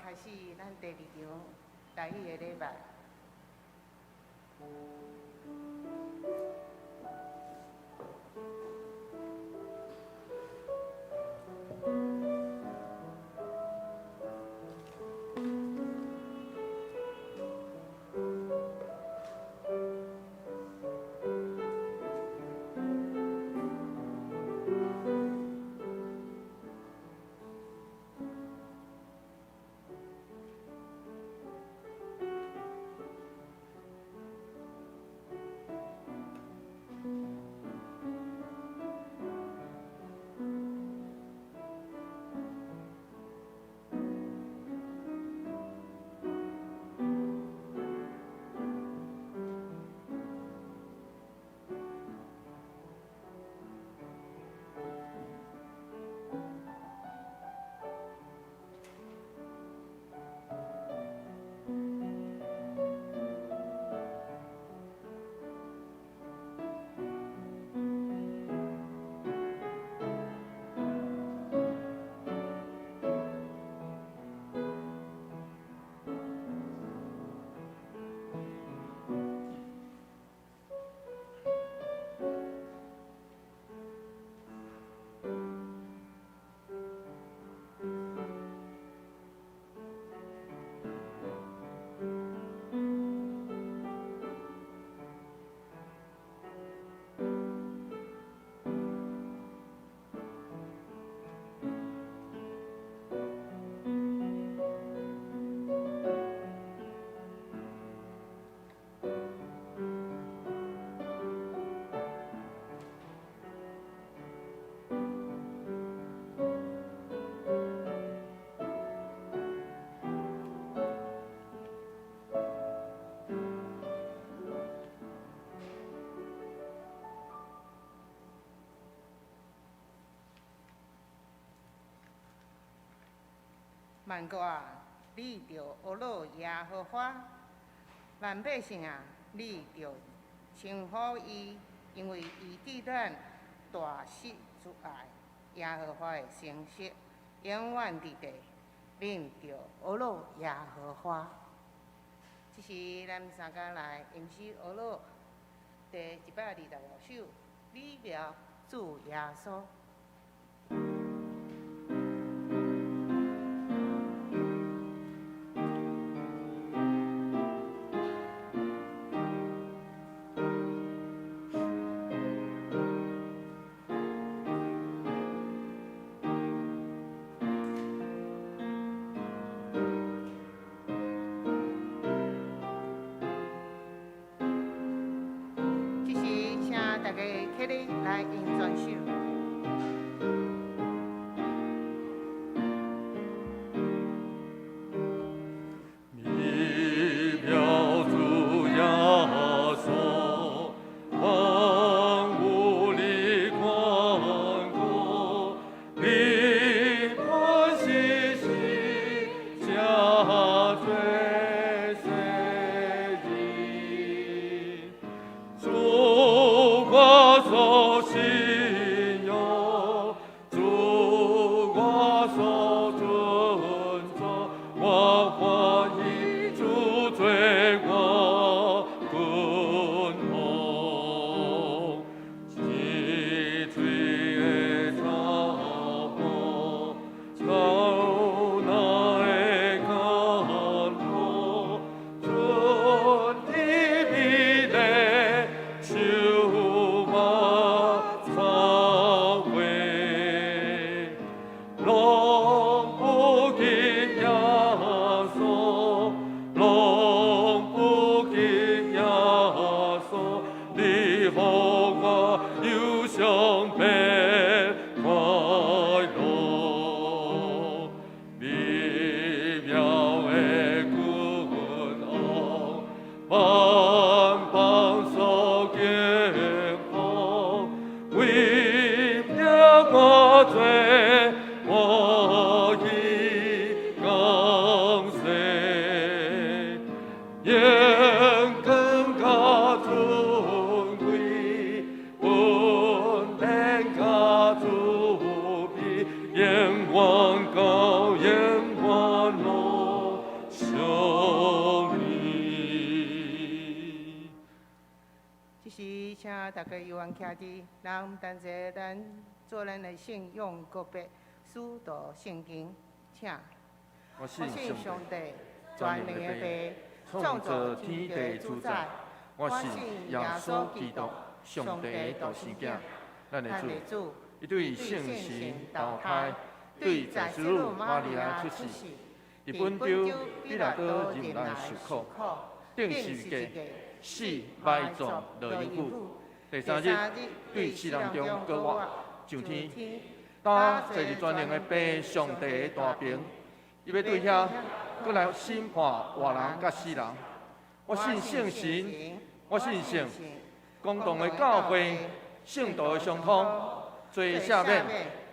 開始咱第二場台語的禮拜。萬國啊，你著呵咾耶和華；萬百姓啊，你著稱呼伊，因為伊對咱大施慈愛，耶和華的誠實永遠佇地，恁著呵咾耶和華。這是咱三工來吟詩呵咾第125首，美妙主耶穌。這時，請大家起立來用全首。美妙主耶穌，萬物的寬厚，你歡喜心，下罪隨意，主我所信仰，主我所尊重，我歡喜主做我君王，溪水的帳幕，受難的甘露，純的美麗，充滿讚美，攏不記耶穌。請大家有緣徛佇，咱等者咱做咱的信仰告白，使徒信經，請。我信我信上上帝，全全能能的的父，父，創造天地主宰。我信耶穌基督，上帝的獨生囝，咱的咱主。的主，伊對聖神投胎，對祭司女瑪利亞出世，佇本丟彼拉多忍難受苦，釘十字架，死埋葬落陰府，第三日對死人中復活，上天，擔坐佇全能的父上帝的大爿，伊欲對遐閣來審判活人佮死人。我信聖神，我信聖公同的教會，聖徒的相通，罪赦免，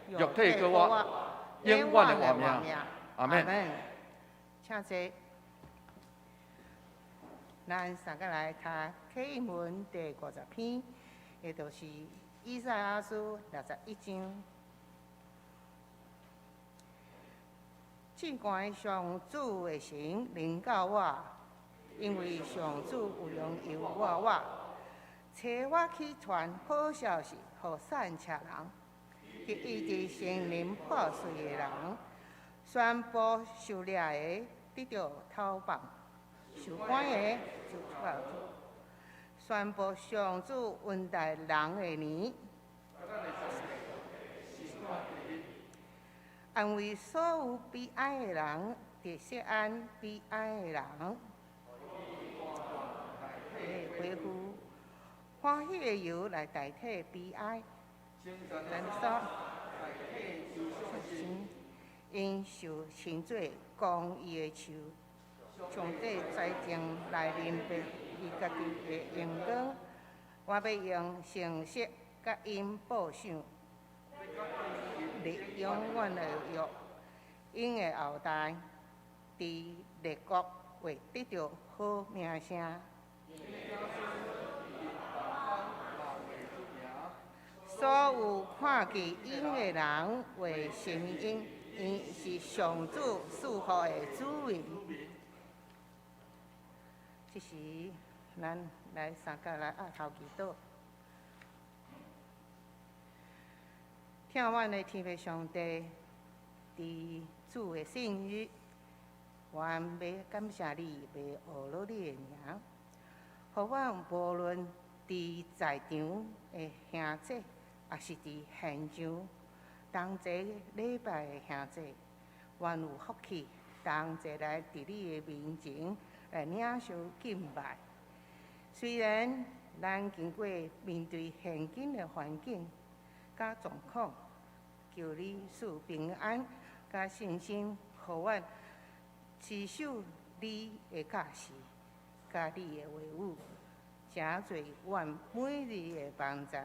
肉體復活，永遠的活命。阿門。請坐。咱三個來讀啟應文第50篇，也就是以賽亞書61章。至懸上主的神臨到我，因為上主有用油抹我，差我去傳好消息予散赤人，去醫治心靈破碎的人，宣布受掠的得著釋放，受關的就出來，宣布上主恩待人的年。安慰所有悲哀的人，佇錫安悲哀的人，恢復歡喜的油來代替悲哀。咱所𪜶受稱做公義的樹，上帝財政來認別伊家己的榮光。我欲用誠實共𪜶報賞，立永遠的約，𪜶的後代佇列國會得著好名聲。所有看見𪜶的人會承認，𪜶是上主賜予的子民。這時，咱來三個來押頭祈禱。疼阮的天父上帝，佇主的聖日，阮欲感謝你，欲學了你的名，予阮無論佇在場的兄姊，抑是佇現場同齊禮拜的兄姊，阮有福氣同齊來佇你的面前來領受敬拜。雖然咱經過面對現今的環境佮狀況，求你賜平安佮信心，予阮持守你的教示，佮你的話語，成做阮每日的幫贊。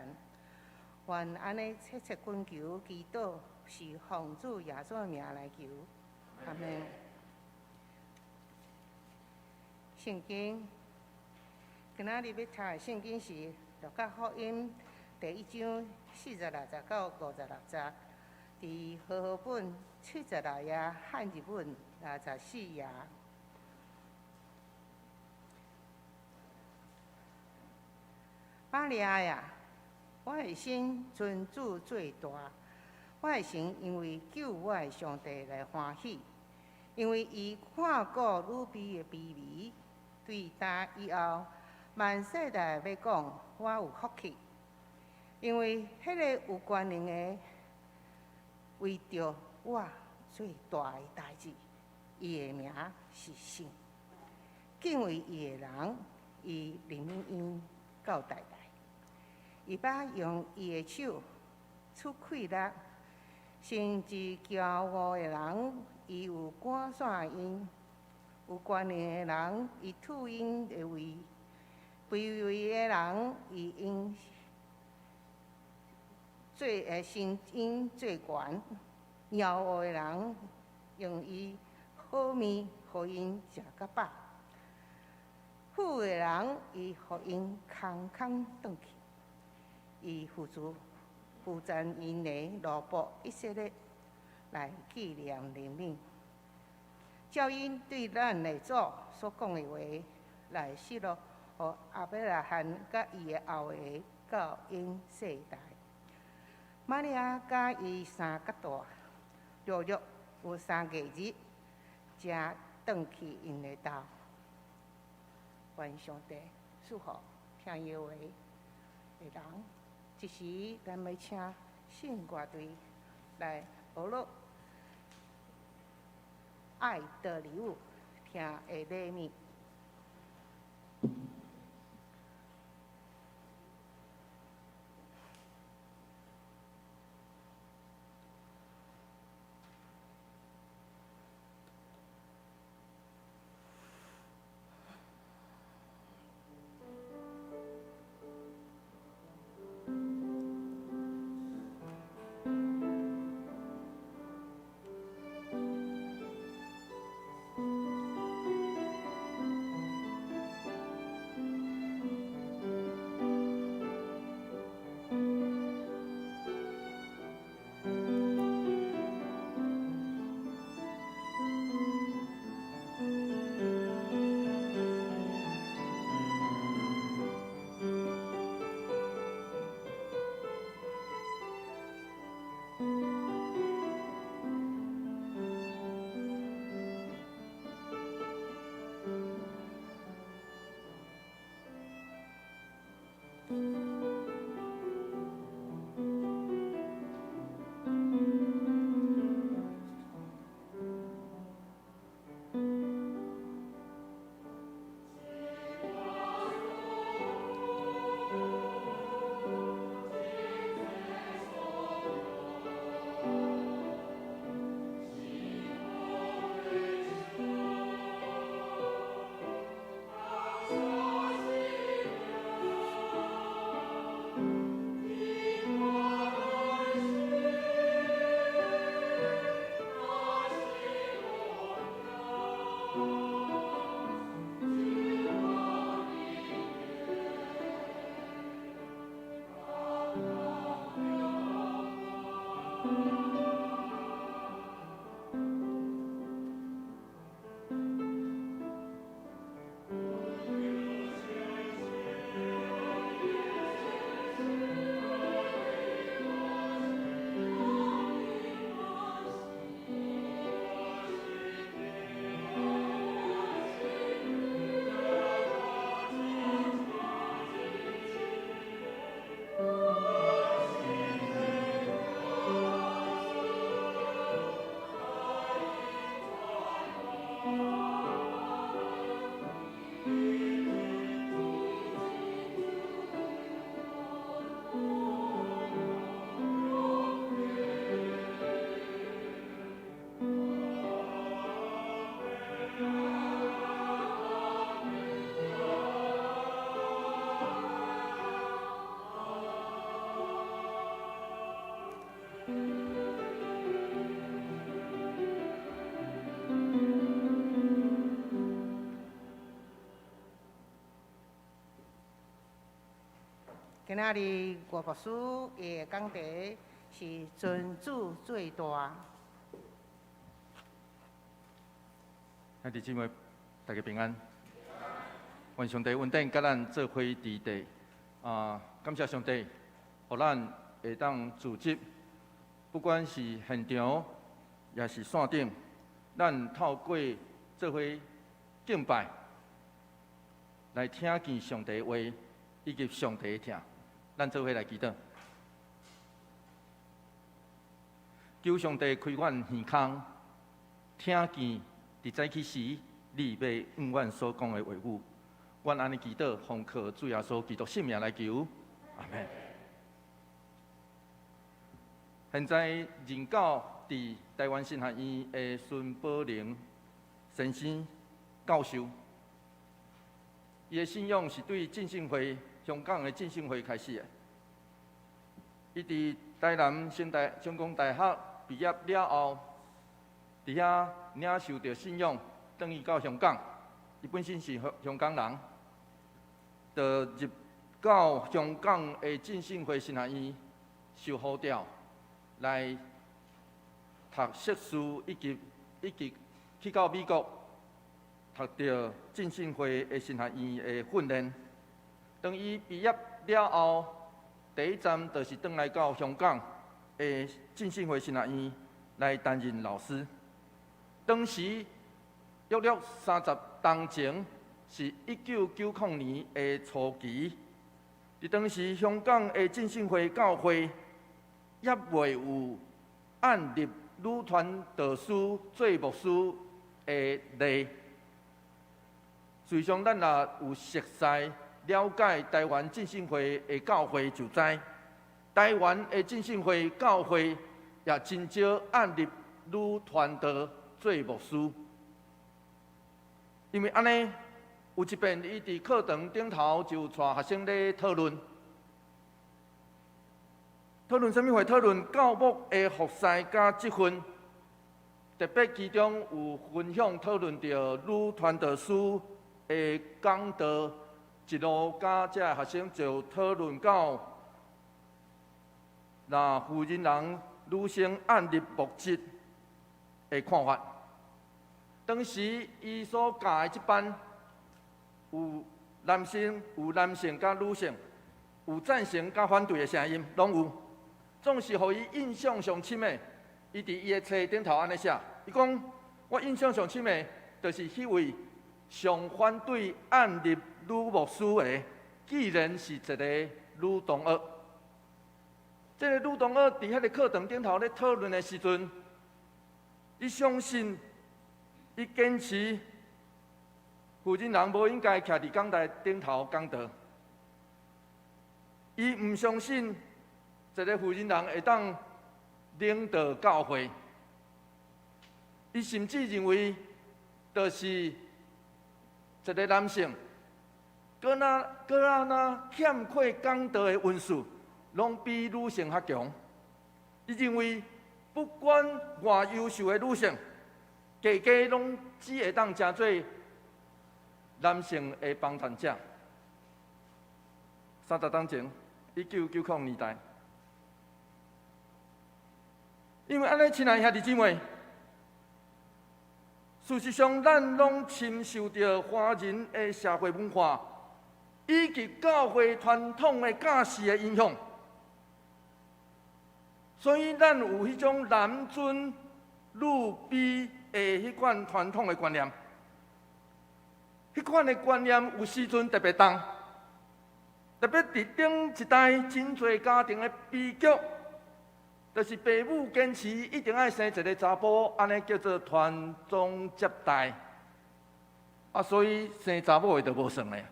願按呢切切懇求祈禱，是奉主耶穌的名來求，阿門。聖經今仔日欲讀的聖經是《路加福音》第1章46節到56節，佇和合本76頁，漢字本64頁。瑪利亞呀，我的心尊主做大，我的神因為救我的上帝來歡喜，因為伊看顧女卑的卑微，對今以後，萬世代欲講我有福氣，因為彼个有權能的為著我做大的代誌，伊的名是聖。敬畏伊的人，伊憐憫𪜶到代代。伊捌用伊的手出氣力，心志驕傲的人，伊有趕散𪜶；有權能的人，伊黜𪜶的位；卑微的人，伊用做升𪜶做懸；枵餓的人，用伊好麵予𪜶食較飽；富的人，伊予𪜶空空轉去。伊扶助扶贊𪜶的奴僕以色列來紀念憐憫，照𪜶對咱的祖所講的話來許諾予亞伯拉罕佮伊的後裔到永世代。瑪利亞佮伊三較大，陸續有3個月，才轉去𪜶的兜。願上帝賜福聽伊話的人。這時，咱欲請聖樂隊來學樂愛的禮物，聽的禮物。今仔日吳牧師伊的講題是尊主最大。兄弟姊妹，大家平安。願上帝恩典佮咱做伙佇地啊！感謝上帝，予咱會當組織，不管是現場，抑是線頂，咱透過做伙敬拜，來聽見上帝話，以及上帝的疼。咱做伙來祈禱，求上帝開阮耳孔，聽見佇早起時你欲向阮所講的話語。阮按呢祈禱，奉靠主耶穌基督聖名來求，阿們。現在任教佇臺灣神學院的孫寶玲先生教授，伊的信仰是對浸信會香港的浸信會開始的。伊佇台南成功大學畢業了後，佇遐領受著信仰，轉去到香港。伊本身是香港人，就入到香港的浸信會神學院受呼召來讀碩士，以及去到美國讀著浸信會的神學院的訓練。當伊畢業了後，第一站就是轉來到香港的浸信會神學院來擔任老師。當時約略30冬前，是1990年的初期。佇當時香港的浸信會教會猶未有按立女傳道師做牧師的例。事實上，咱若有熟似了解台灣浸信會的教會，就知台灣的浸信會教會也真少按立女傳道做牧師。因為按呢，有一遍伊佇課堂頂頭就帶學生咧討論，討論啥物話？討論教牧的服侍佮職分，特別其中有分享討論著女傳道師的講道，一路佮這學生就討論到，若婦人人女性按立牧職的看法。當時伊所教的這班有男性、有男性佮女性，有贊成佮反對的聲音，攏有。總是予伊印象上深的，伊佇伊的冊頂頭按呢寫，伊講：我印象上深的，就是彼位上反對按立女牧師的，竟然是一個女同學。這個女同學佇彼個課堂頂頭咧討論的時陣，伊相信，伊堅持，婦人人無應該徛佇講台頂頭講道。伊毋相信一個婦人人會當領導教會。伊甚至認為，就是一個男性，閣若閣按怎欠缺講道的恩賜，攏比女性較強。伊認為，不管偌優秀的女性，加加攏只會當成做男性的幫贊者。30冬前，1990年代，因為按呢，親愛兄弟姊妹，事實上，咱攏深受著華人的社會文化以及教會傳統的教示的影響，所以咱有彼種男尊女卑的彼款傳統的觀念。彼款的觀念有時陣特別重，特別佇頂一代真濟家庭的悲劇，就是爸母堅持一定愛生一个查埔，按呢叫做傳宗接代。啊，所以生查某的就無算咧。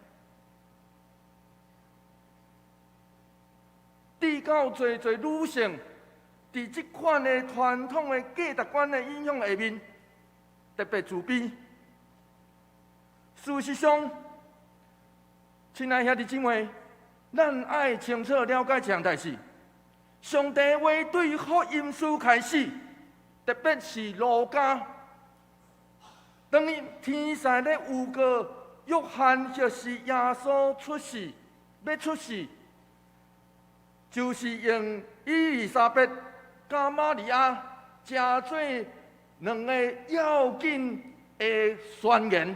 直到濟濟女性佇這款的傳統的價值觀的影響下面，特別自卑。事實上，親愛兄弟姊妹，咱愛清楚了解這項代誌。上帝話對福音書開始，特別是路加，當伊天使咧預告約翰就是耶穌出世，欲出世，就是用伊麗莎白佮瑪利亞成做兩个要緊的宣言，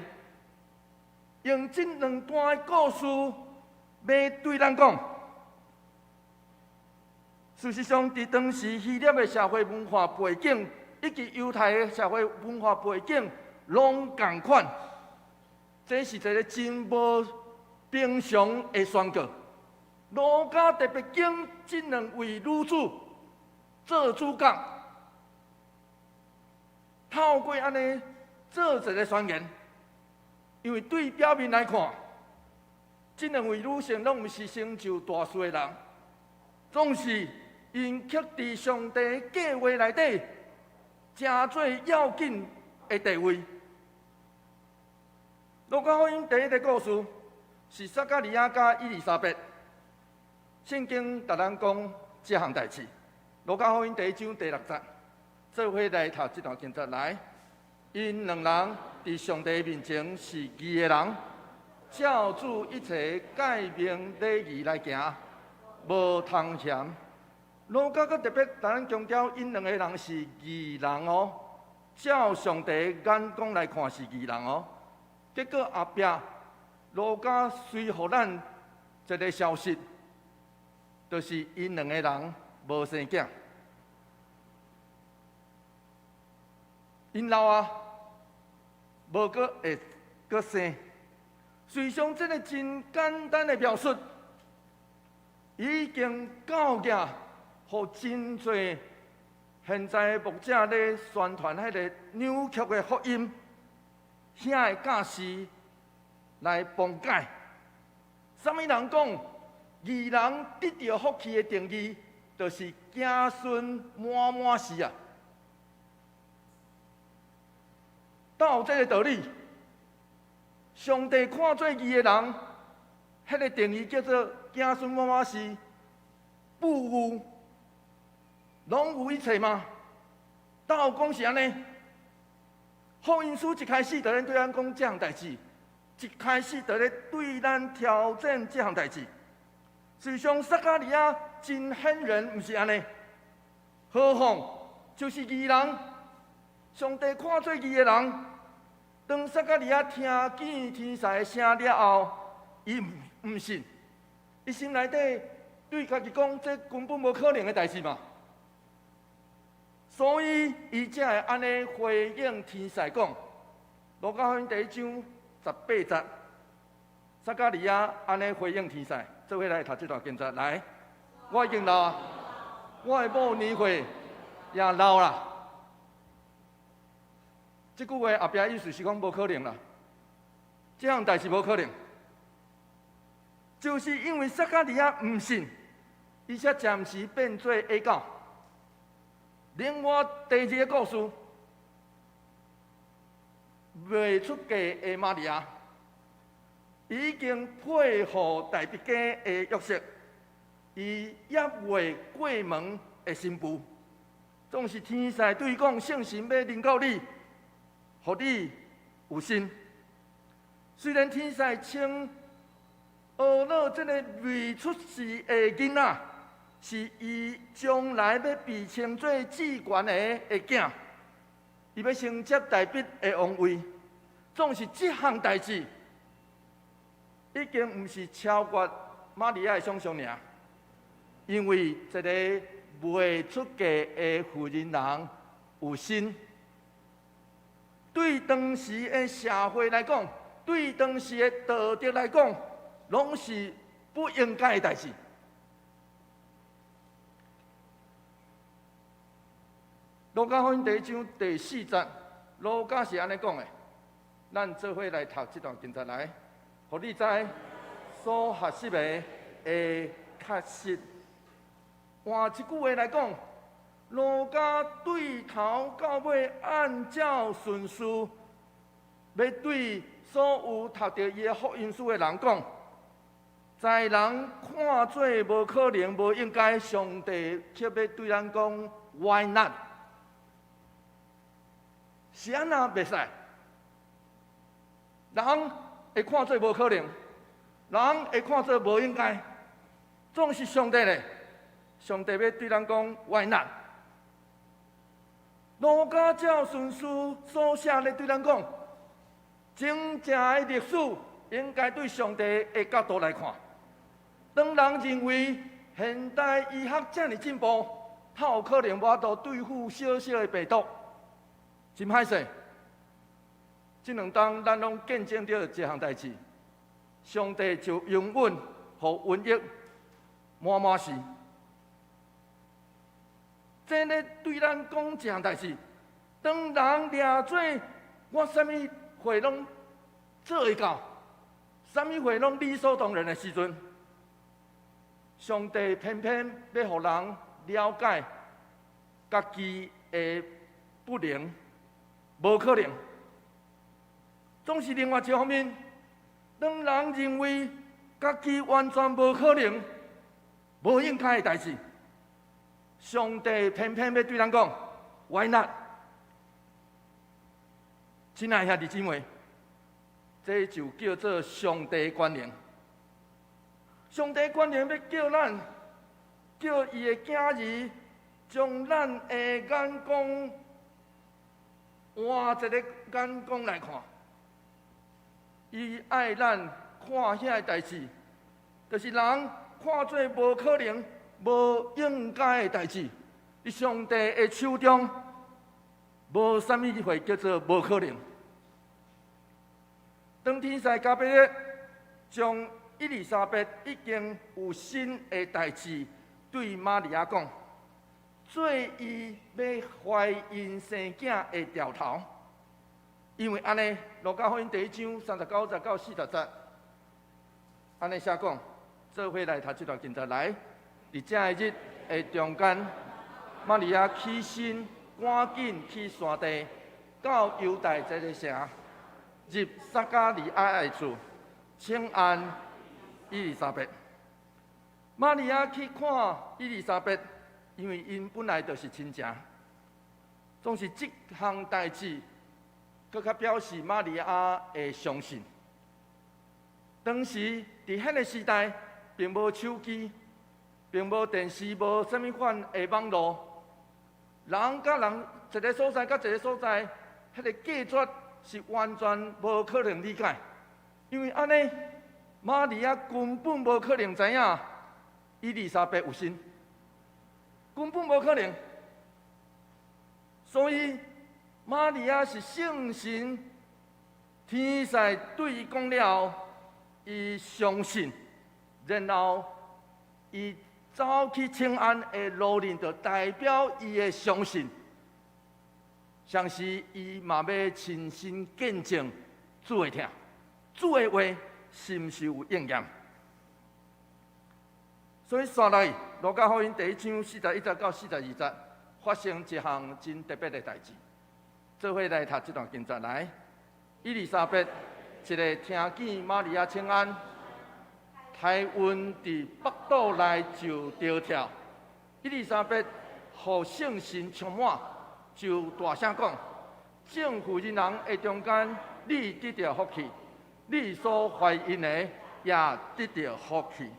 用這兩段的故事欲對咱講。事實上，佇當時希臘的社會文化背景，以及猶太的社會文化背景，攏仝款。這是一个真無平常的宣告。路加特別揀這兩位女子做主角，透過按呢做一个宣言，因為對表面來看，這兩位女性攏毋是成就大事的人，總是𪜶卻佇上帝計劃內底，成做要緊的地位。路加福音第一个故事是撒迦利亞佮伊麗莎白。聖經共咱講這項代誌。路加福音第一章第六節，做伙來讀這段經節來。𪜶兩人佇上帝面前是義的人，照主一切誡命禮儀來行，無通嫌。路加閣特別共咱強調，𪜶兩个人是義人哦，照上帝眼光來看是義人哦。結果後壁路加隨予咱一个消息，就是𪜶兩个人無生囝，𪜶老啊，無閣會閣生。事實上，這个真簡單的描述，已經夠額，予真濟現在牧者咧宣傳彼个扭曲的福音，遐个教示來崩解。啥物人講，義人得著福氣的定義，就是子孫滿滿是啊。哪有這个道理？上帝看做義的人，彼个定義叫做子孫滿滿是富有，攏有一切嗎？哪有講是按呢？福音書一開始就咧對咱講這項代誌，一開始就咧對咱挑戰這項代誌。事實上，撒迦利亞真顯然毋是按呢，何況就是義人，上帝看做義的人。當撒迦利亞聽見天使的聲了後，伊毋信，伊心內底對家己講：這根本無可能的代誌嘛。所以，伊才會按呢回應天使講：路加福音第一章十八節，撒迦利亞按呢回應天使，做伙來讀這段經節。來，我已經老啊，我的某年歲也老啦。這句話後壁意思是講無可能啦，這項代誌無可能，就是因為撒迦利亞毋信，伊才暫時變做啞狗。另外第二个故事，未出嫁的瑪利亞已經配予大衛家的約瑟，伊猶未過門的新婦，總是天使對伊講，聖神欲臨到你，予你有身。雖然天使稱呵咾這个未出世的囡仔，是伊將來欲被稱做至懸的的囝，伊欲承接大衛的王位，總是這項代誌已經毋是超越瑪利亞的想象爾，因為一个未出嫁的婦人人有身，對當時的社會來講，對當時的道德來講，攏是不應該的代誌。路加福音第一章第四節，路加是按呢講的，咱做伙來讀這段經節來，予你知所學習的會確實。換一句話來講，路加對頭到尾按照順序，欲對所有讀著伊的福音書的人講，在人看做無可能、無應該，上帝卻欲對咱講，Why not？是按怎袂使？人會看做無可能，人會看做無應該，總是上帝咧。上帝欲對咱講，Why not？路加照順序所寫咧對咱講，真正的歷史應該對上帝的角度來看。當人認為現代醫學遮爾進步，較有可能無法度對付小小的病毒？真歹勢，這兩冬咱攏見證著一項代誌，上帝就容忍予瘟疫滿滿是。這咧對咱講一項代誌，當人掠做我啥物貨攏做會到，啥物貨攏理所當然的時陣，上帝偏偏欲予人了解家己的不能。無可能，總是另外一方面，當人認為家己完全無可能、無應該的代誌，上帝偏偏欲對咱講：Why not？親愛兄弟姊妹，這就叫做上帝權能。上帝權能欲叫咱，叫伊的囝兒，將咱的眼光換一个眼光來看。伊愛咱看遐个代誌，就是人看做無可能，無應該的代誌。佇上帝的手中，無啥物會叫做無可能。當天使加俾額將伊麗莎白已經有身的代誌對瑪利亞講，做伊欲懷孕生囝的兆頭，因為按呢，路加福音第一章39節到40節，按呢寫講，做伙來讀這段經節來，佇這个日的中間，瑪利亞起身，趕緊去山地，到猶大一个城，入撒迦利亞的厝，請安伊麗莎白。瑪利亞去看伊麗莎白，因為𪜶本來就是親情，總是這項代誌，閣較表示瑪利亞的相信。當時佇彼个時代，並無手機，並無電視，無啥物款的網路，人佮人一个所在佮一个所在，彼个隔絕是完全無可能理解。因為按呢，瑪利亞根本無可能知影伊麗莎白有身，根本無可能。所以瑪利亞是聖神天使對伊講了後，伊相信，然後伊走去請安的路程，就代表伊的相信。同時，伊嘛欲親身見證主的疼，主的話是毋是有應驗？所以，紲來路加福音第一章41節到42節，發生一項真特別的代誌。做伙來讀這段經節來，伊麗莎白一个聽見瑪利亞請安，胎孕佇腹肚內就著跳。伊麗莎白予聖神充滿，就大聲講：眾婦人人的中間，你得著福氣；你所懷孕的也得著福氣。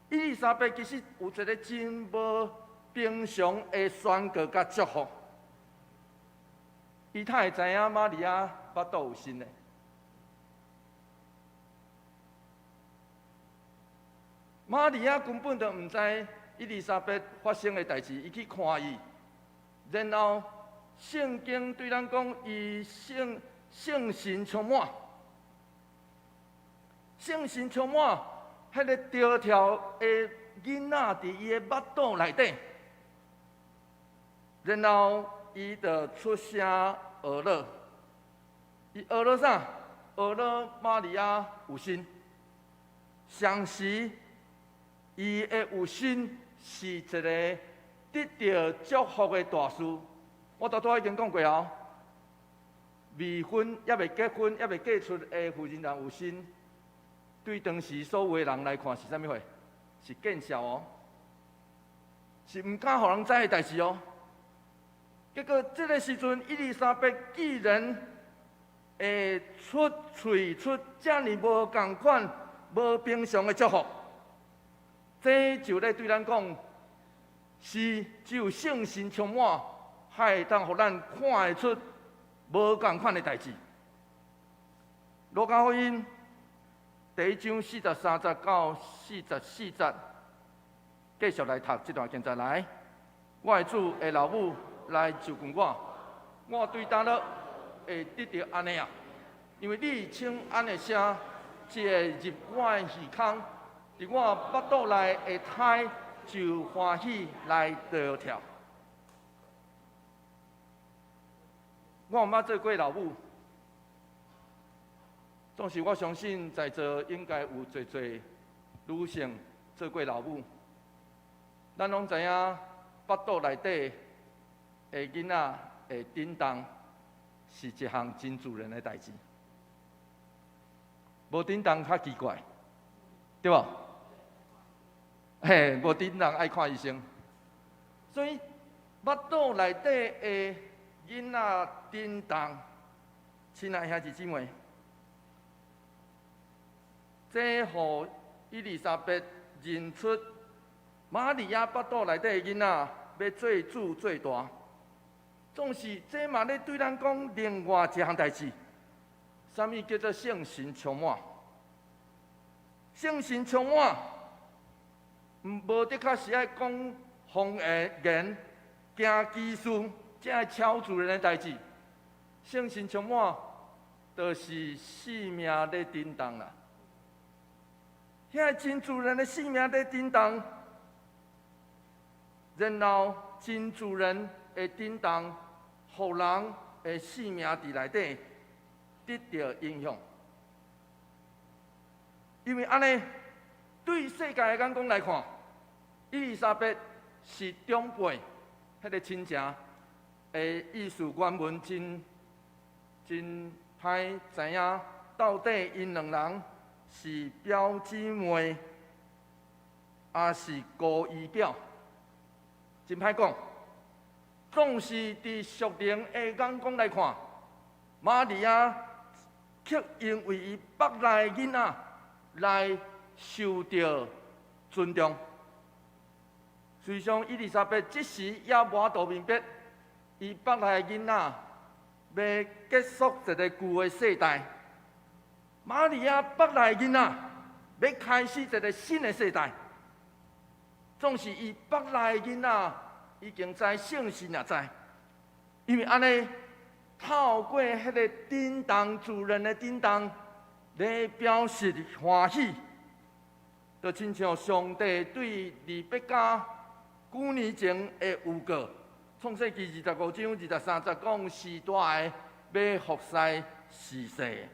伊麗莎白其實有一个真無平常的宣告佮祝福。伊哪會知影瑪利亞腹肚有身呢？瑪利亞根本就毋知伊麗莎白發生的代誌，伊去看伊，然後聖經對咱講，伊聖神充滿，聖神充滿，彼个著跳的囡仔佇伊的腹肚內底，然後伊就出聲呵咾，伊呵咾啥？呵咾瑪利亞有身，同時伊的有身是一个得著祝福的大事。我拄拄已經講過哦，未婚猶未結婚、猶未嫁出的婦人人有身，對當時所有的人來看是啥物貨？是見笑哦，是毋敢予人知的代誌哦。結果這个時陣，伊麗莎白既然會出喙出遮爾無仝款、無平常的祝福，這就咧對咱講，是只有聖神充滿，才會當予咱看會出無仝款的代誌。路加福音第一章43節到44節，繼續來讀這段經節來。我的主的老母來就近我，我對佗落會得著按呢啊？因為你請安的聲，一入我的耳孔，佇我腹肚內的胎就歡喜來著跳。我毋捌做過老母，總是我相信在座應該有濟濟女性做過老母。咱攏知影腹肚內底的囡仔會振動，是一項真自然的代誌。無振動較奇怪，對無？嘿，無振動愛看醫生。所以腹肚內底的囡仔振動，親愛兄弟姊妹，這予伊麗莎白認出瑪利亞腹肚內底的囡仔欲做主做大，總是這嘛咧對咱講另外一項代誌，啥物叫做聖神充滿？聖神充滿，無的確是愛講方言、行奇事，這个超自然的代誌。聖神充滿，就是生命咧震動啦。遐個真自然的生命咧震動，然後真自然的震動，予人的生命佇內底得著影響。因為按呢，對世界的眼光來看，伊麗莎白是長輩，彼個親情的意思原文真真歹知影，到底𪜶兩人是表姊妹，抑是姑姨表？真歹講。總是佇屬靈的眼光來看，瑪利亞卻因為伊腹內囡仔來受著尊重。事實上，伊麗莎白這時也無法度明白，伊腹內囡仔欲結束一个舊的世代，瑪利亞腹內囡仔欲開始一个新的世代。總是伊腹內囡仔已經知，聖神也知，因為按呢，透過彼个震動自然的震動，來表示歡喜，就親像上帝對利百加幾年前的預告，創世記25章23節講，是大的欲服侍是細的。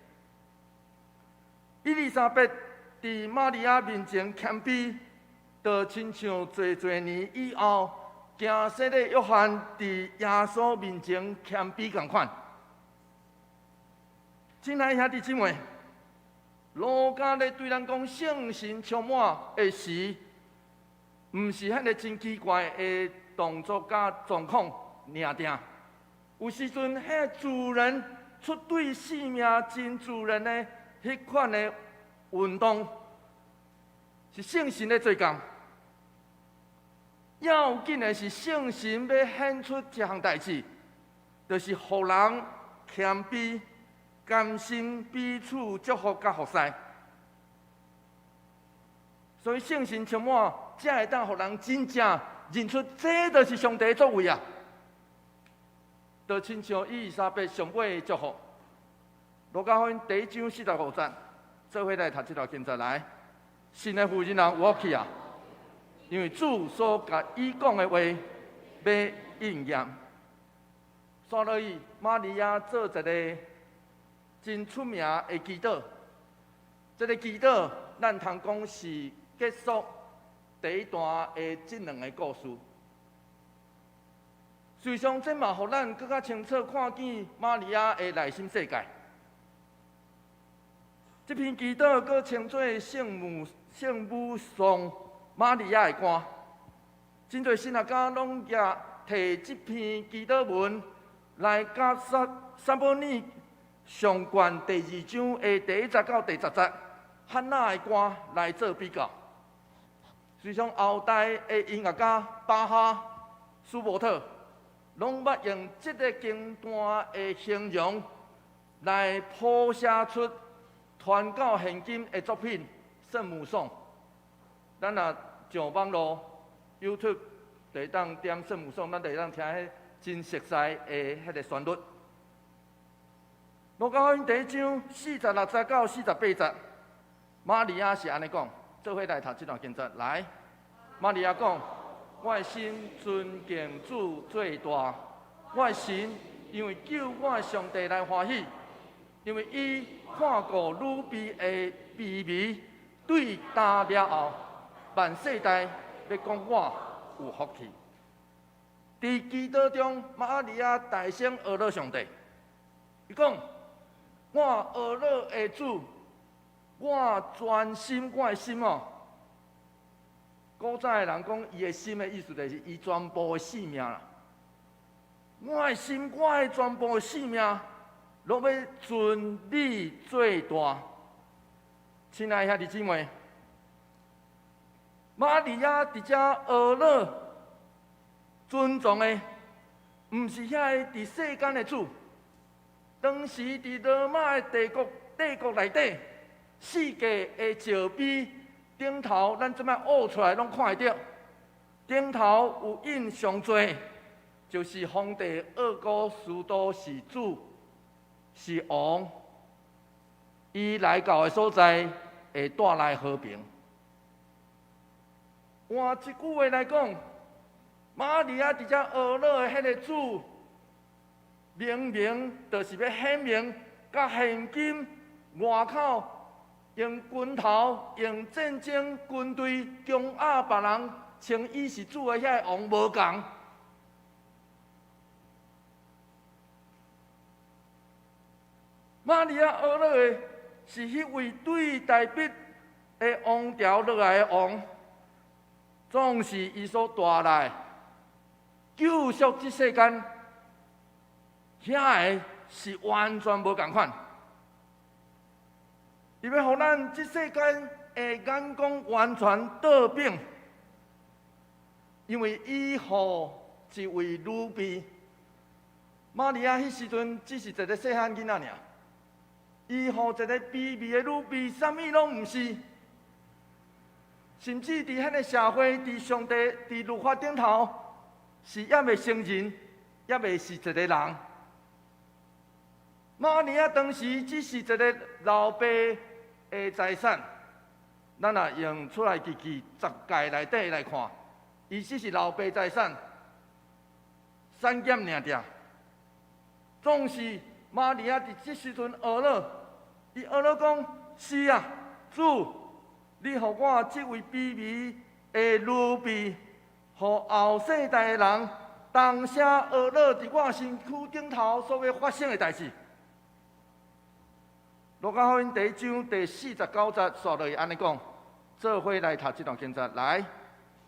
伊麗莎白佇瑪利亞面前謙卑，就親像濟濟年以後，行洗禮約翰佇耶穌面前謙卑仝款。親愛兄弟姊妹，路加咧對咱講聖神充滿的時，毋是彼个真奇怪的動作佮狀況爾定。有時陣，彼自然出對生命真自然的彼款的運動，是聖神咧做工。要緊的是聖神欲顯出一項代誌，就是予人謙卑、甘心彼此祝福佮服侍。所以聖神充滿，才會當予人真正認出這就是上帝的作為啊！就親像伊麗莎白上尾的祝福，路加福音第一章45節，做伙來讀這段經節來。神的婦人啊，有福氣啊！因為主所共伊講的話欲應驗。煞落去，瑪利亞做一个真出名的祈禱。這个祈禱，咱通講是結束第一段的這兩个故事。事實上，這嘛予咱閣較清楚看見瑪利亞的內心世界。這篇祈禱閣稱做聖母頌瑪利亞的歌，真濟神學家攏舉提這篇祈禱文來佮撒母耳上卷第二章的第一節到第十節，漢娜的歌來做比較。事實上，後代的音樂家巴哈、舒伯特，攏捌用這个經段的形容來譜寫出傳到現今的作品《聖母頌》。咱若上網路 YouTube 就會當點聖母頌，咱就會當聽彼真熟悉的彼个旋律。路加福音第一章46節到48節，瑪利亞是按呢講，做伙來讀這段經節來。瑪利亞講：我的心尊敬主最大，我的神因為救我的上帝來歡喜，因為伊看顧女婢的卑微，對今了後，萬世代欲講我有福氣。佇祈禱中，瑪利亞大聲阿羅上帝，伊講：我阿羅的主，我全心我的心哦。古早的人講，伊的心的意思就是伊全部的性命啦。我的心，我的全部的性命，攏欲尊你做大。親愛兄弟姊妹，瑪利亞佇遮阿羅尊重的，毋是遐个佇世間的主。當時佇羅馬的帝國內底，世界的石碑，頂頭咱這擺挖出來攏看會著。頂頭有印上濟，就是皇帝奧古斯都是主，是王，伊來到的所在會帶來和平。換一句話來講，瑪利亞佇遮呵咾的彼个主，明明就是欲顯明，佮現今外口用拳頭、用戰爭、軍隊強壓別人，稱伊是主的遐個王無仝。瑪利亞呵咾的是彼位對大衛的王朝落來的王，總是伊所帶來救贖這世間，遐個是完全無仝款。伊欲予咱這世間的眼光完全倒轉，因為伊予一位女婢，瑪利亞彼時陣只是一个細漢囡仔爾，伊予一个卑微的女婢，啥物攏毋是，甚至佇彼个社會，佇上帝佇律法頂頭，是猶未成人，猶未是一个人。瑪利亞當時只是一个老爸的財產，咱若用出埃及記十誡內底來看，伊只是老爸財產，產業爾爾。總是瑪利亞佇這時陣呵咾，伊呵咾講：是啊，主，你予我這位卑微的女婢，予後世代的人同聲呵咾佇我身軀頂頭所欲發生的代誌。路加福音第一章第四十九節，煞落去按呢講，做伙來讀這段經節來，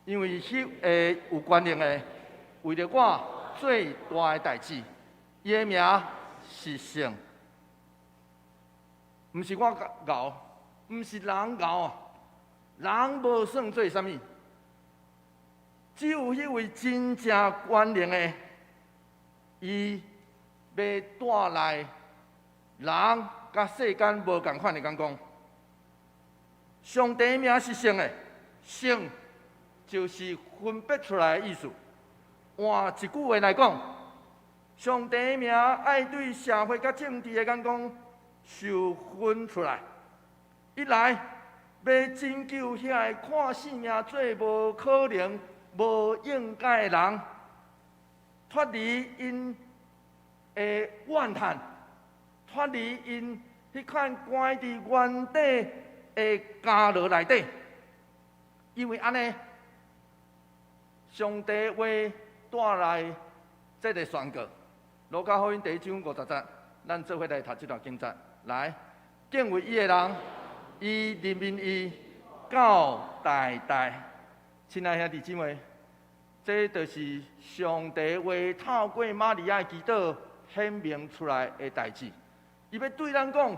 因為彼个有權能的，為著我做大的代誌，伊的名是聖，毋是我𠢕，毋是人𠢕啊，人無算做啥物，只有彼位真正權能的，伊欲帶來人佮世間無仝款的眼光。上帝名是聖的，聖就是分別出來的意思。換一句話來講，上帝名愛對社會佮政治的眼光受分出來。一來欲拯救遐个看性命做無可能、無應該的人，脫離𪜶的怨嘆。脫離𪜶彼款關佇原底的監牢內底，因為按呢，上帝話帶來這个宣告。路加福音第一章五十節，咱做伙來讀這段經節。來，敬畏伊的人，伊憐憫伊到代代。親愛兄弟姊妹，這就是上帝話透過瑪利亞的祈禱顯明出來的代誌。伊欲對咱講，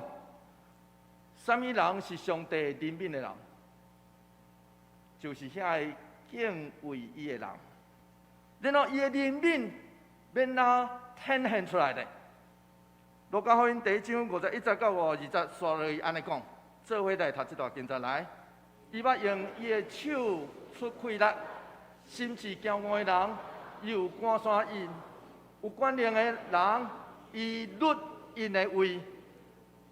啥物人是上帝憐憫的人？就是遐个敬畏伊的人。然後伊的憐憫欲按怎顯現出來咧？路加福音第一章五十一節到五十二節，煞落去按呢講，做伙來讀這段經節來。伊捌用伊的手出氣力，心志驕傲的人，伊有趕散𪜶；有權能的人，伊掠𪜶的位；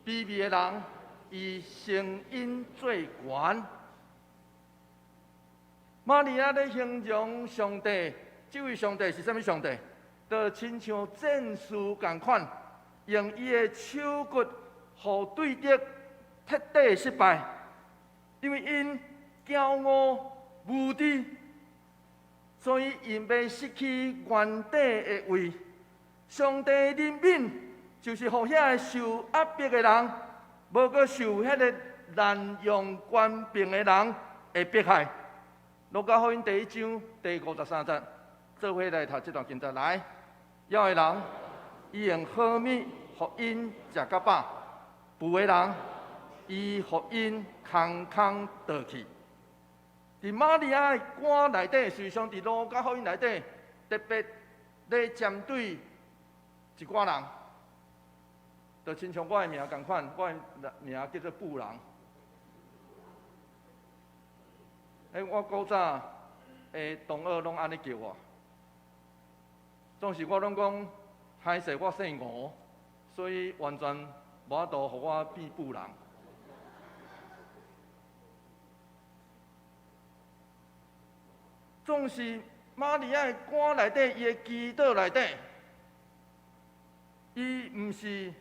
卑微的人，伊升𪜶做懸。瑪利亞咧形容上帝，這位上帝是啥物上帝？就親像戰士仝款，用伊的手骨，予對敵徹底失敗，因為𪜶驕傲無知，所以𪜶欲失去原底的位。上帝憐憫，就是予遐个受壓迫的人，無閣受彼个濫用權柄的人的迫害。路加福音第一章第五十三節，做伙來讀這段經節來。枵的人，伊用好物予𪜶食甲飽；富的人，伊予𪜶空空倒去。佇瑪利亞的歌內底，實際上佇路加福音內底，特別咧針對一寡人，就親像我的名仝款，我的名叫做富人。欸，我古早的同學攏按呢叫我，總是我攏講歹勢，我姓吳，所以完全無法度予我變富人。總是瑪利亞的歌內底，伊的祈禱內底，伊毋是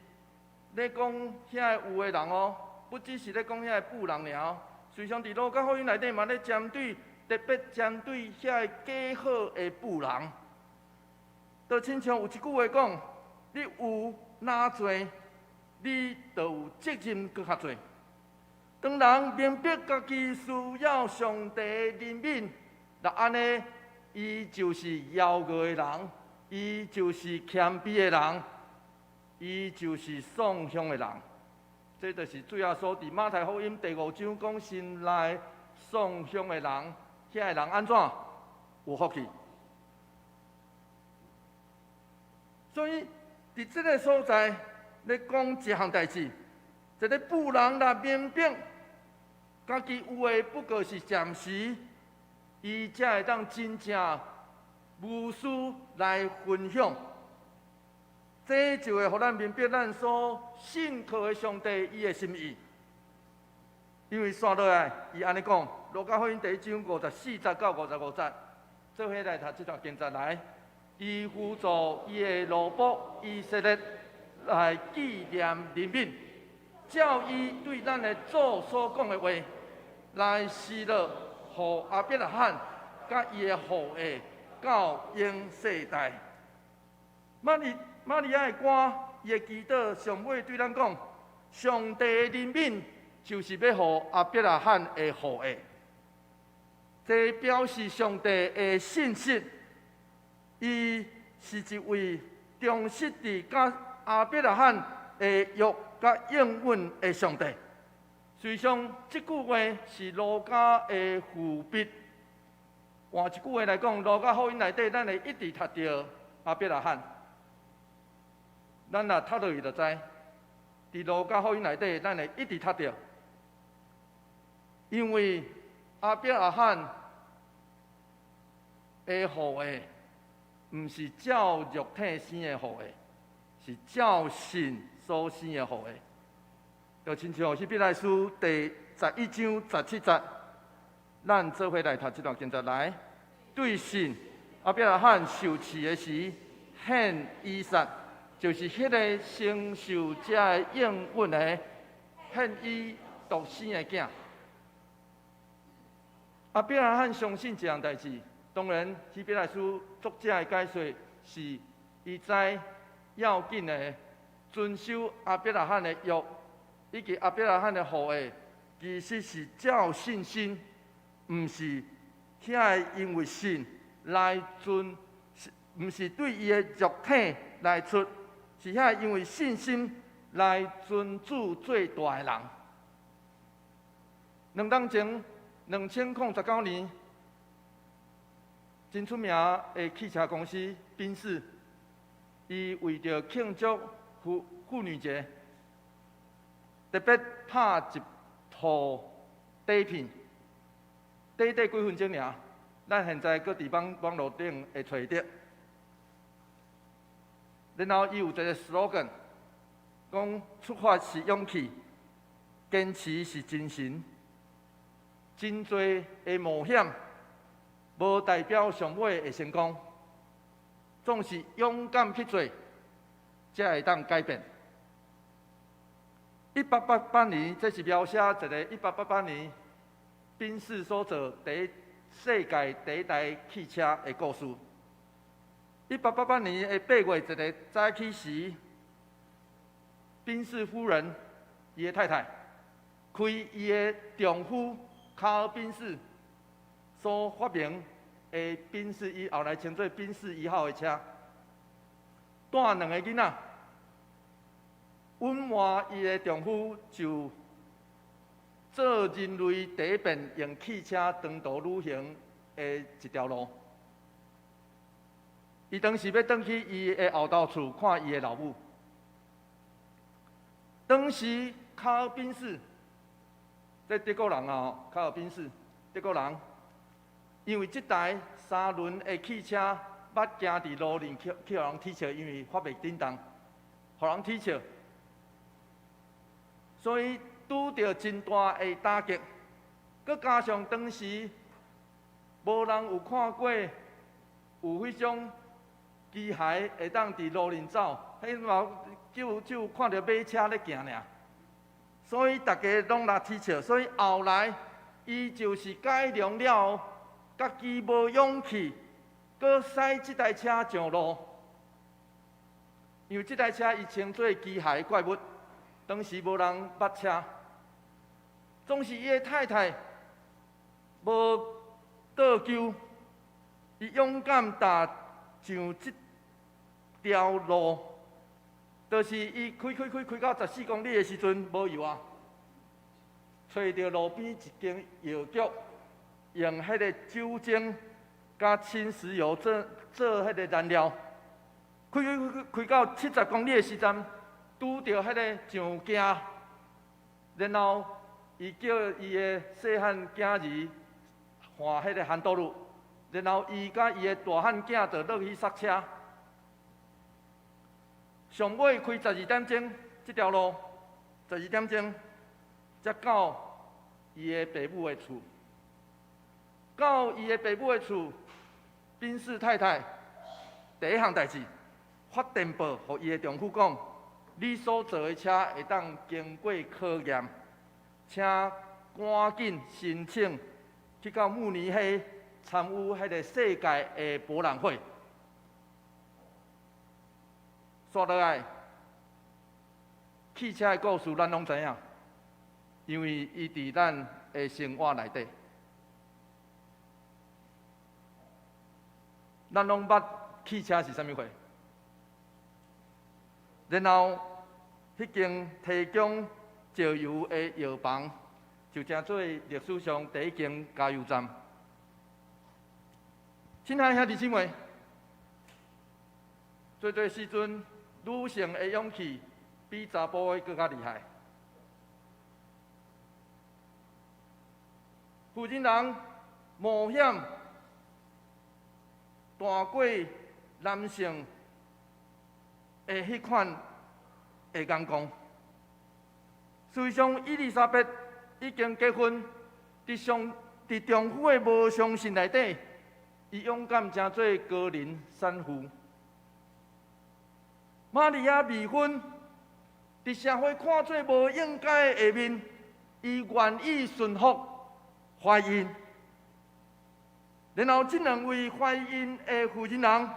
咧講遐个有的人哦，不只是咧講遐个富人爾哦。實際上，佇路加福音內底嘛咧針對，特別針對遐个假好的婦人，就親像有一句話講：你有若濟，你就有責任閣較濟。當人明白家己需要上帝的憐憫，若按呢，伊就是驕傲的人，伊就是謙卑的人，伊就是喪向的人。這就是主耶穌佇馬太福音第五章講心內喪向的人，遐个人按怎有福氣。所以佇這个所在咧講一項代誌，一个富人若明白家己有的不過是暫時，伊才會當真正無私來分享。這就會予咱明白咱所信靠的上帝伊的心意。因為紲落來，伊按呢講，路加福音第一章54節到55節，做伙來讀這段經節來。伊輔助伊的奴僕以色列來紀念憐憫，照伊對咱的祖所講的話，來施樂予亞伯拉罕佮伊的後裔到永世代。瑪利亞的歌，伊的祈禱上尾對咱講：上帝的憐憫就是欲予亞伯拉罕的後裔。這表示上帝的信實，伊是一位忠實佇佮亞伯拉罕的約佮應允的上帝。實際上，這句話是路加的伏筆。換一句話來講，路加福音內底，咱會一直讀著亞伯拉罕。咱若讀落去就知，佇路加福音內底，咱會一直讀著，因為亞伯拉罕的後裔，毋是照肉體生的後裔，是照信所生的後裔。就親像希伯來書第11章17節，咱做伙來讀這段經節來。對信，亞伯拉罕受試的時，獻以撒，就是彼个承受這个應允的，獻伊獨生的囝。亞伯拉罕相信一項代誌，當然希伯來書作者的解說是，伊知要緊的遵守亞伯拉罕的約，以及亞伯拉罕的後裔，其實是照信心，毋是遐个因為信來遵，毋是對伊的肉體來出，是遐個因為信心來尊主做大的人。兩當前，2019年，真出名的汽車公司賓士，伊為著慶祝婦女節，特別拍一套短片，短短幾分鐘爾，咱現在閣佇網路頂會揣著。然後伊有一个 slogan，講出發是勇氣，堅持是精神。真濟的冒險，無代表上尾會成功，總是勇敢去做，才會當改變。一八八八年，這是描寫一个一八八八年賓士所造第一世界第一台汽車的故事。一八八八年的8月一个早起時，賓士夫人伊的太太開伊的丈夫卡爾賓士所發明的賓士一，後來稱做賓士一號的車，帶兩个囡仔，隱瞞伊的丈夫就做人類第一遍用汽車長途旅行的一條路。伊當時欲轉去伊的後頭厝看伊的老母。當時卡爾賓士，這德國人啊，卡爾賓士，德國人，因為這台三輪的汽車捌行佇路面去予人恥笑，因為發袂振動，予人恥笑，所以拄著真大的打擊。閣加上當時無人有看過有彼種機械會當佇路面走，彼嘛只有看著馬車咧行爾，所以逐家攏來恥笑。所以後來伊就是改良了後，家己無勇氣，閣駛這台車上路，因為這台車伊稱做機械怪物，當時無人捌車，總是伊的太太無倒勼，伊勇敢踏上這條路，就是伊開開開開到14公里的時陣無油啊，揣著路邊一間藥局，用彼个酒精佮輕石油做做彼个燃料，開開開開到70公里的時陣，拄著彼个上鏡，然後伊叫伊的細漢囝兒換彼个handle 路，然後伊佮伊的大漢囝就落去剎車。上尾開12點鐘，這條路十二點鐘才到伊的爸母的厝。到伊的爸母的厝，賓士太太第一項代誌發電報予伊的丈夫講：你所坐的車會當經過考驗，請趕緊申請去到慕尼黑參與彼个世界的博覽會。煞落來，汽車的故事咱攏知影，因為伊佇咱的生活內底，咱攏捌汽車是啥物貨。然後，彼間提供石油的藥房，就成做歷史上第一間加油站。親愛兄弟姊妹，做做時陣，女性的勇氣比查埔的閣較厲害。婦人人冒險大過男性的彼款的眼光。事實上，伊麗莎白已經結婚，佇丈夫的無相信內底，伊勇敢成做高齡產婦。瑪利亞未婚，佇社會看做無應該的下面，伊願意順服懷孕。然後，這兩位懷孕的婦人人，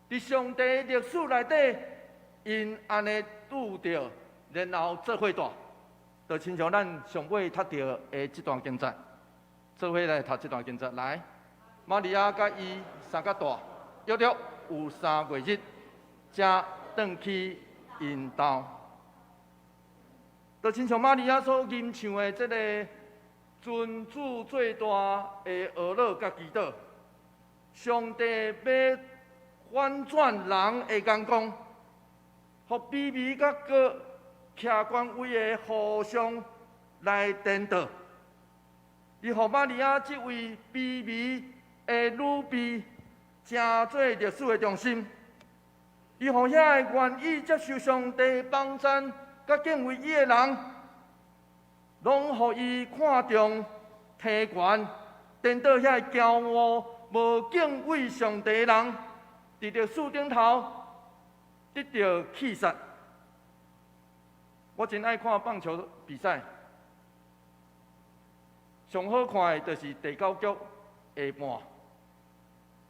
佇上帝歷史內底，𪜶按呢拄著，然後做伙大，就親像咱上尾讀著的這段經節，做伙來讀這段經節。來，瑪利亞佮伊生較大，約略有3月日，才轉去𪜶兜。就親像瑪利亞所吟唱的這个尊主最大的呵咾佮祈禱，上帝欲反轉人的眼光，予卑微佮閣徛權位的互相來顛倒。伊予瑪利亞這位卑微的女婢，成做歷史的中心。伊予遐个願意接受上帝幫贊、佮敬畏伊的人，攏予伊看重提懸，顛倒遐个驕傲、無敬畏上帝的人，佇歷史頂頭得著棄殺。我真愛看棒球比賽，上好看的就是第九局下半，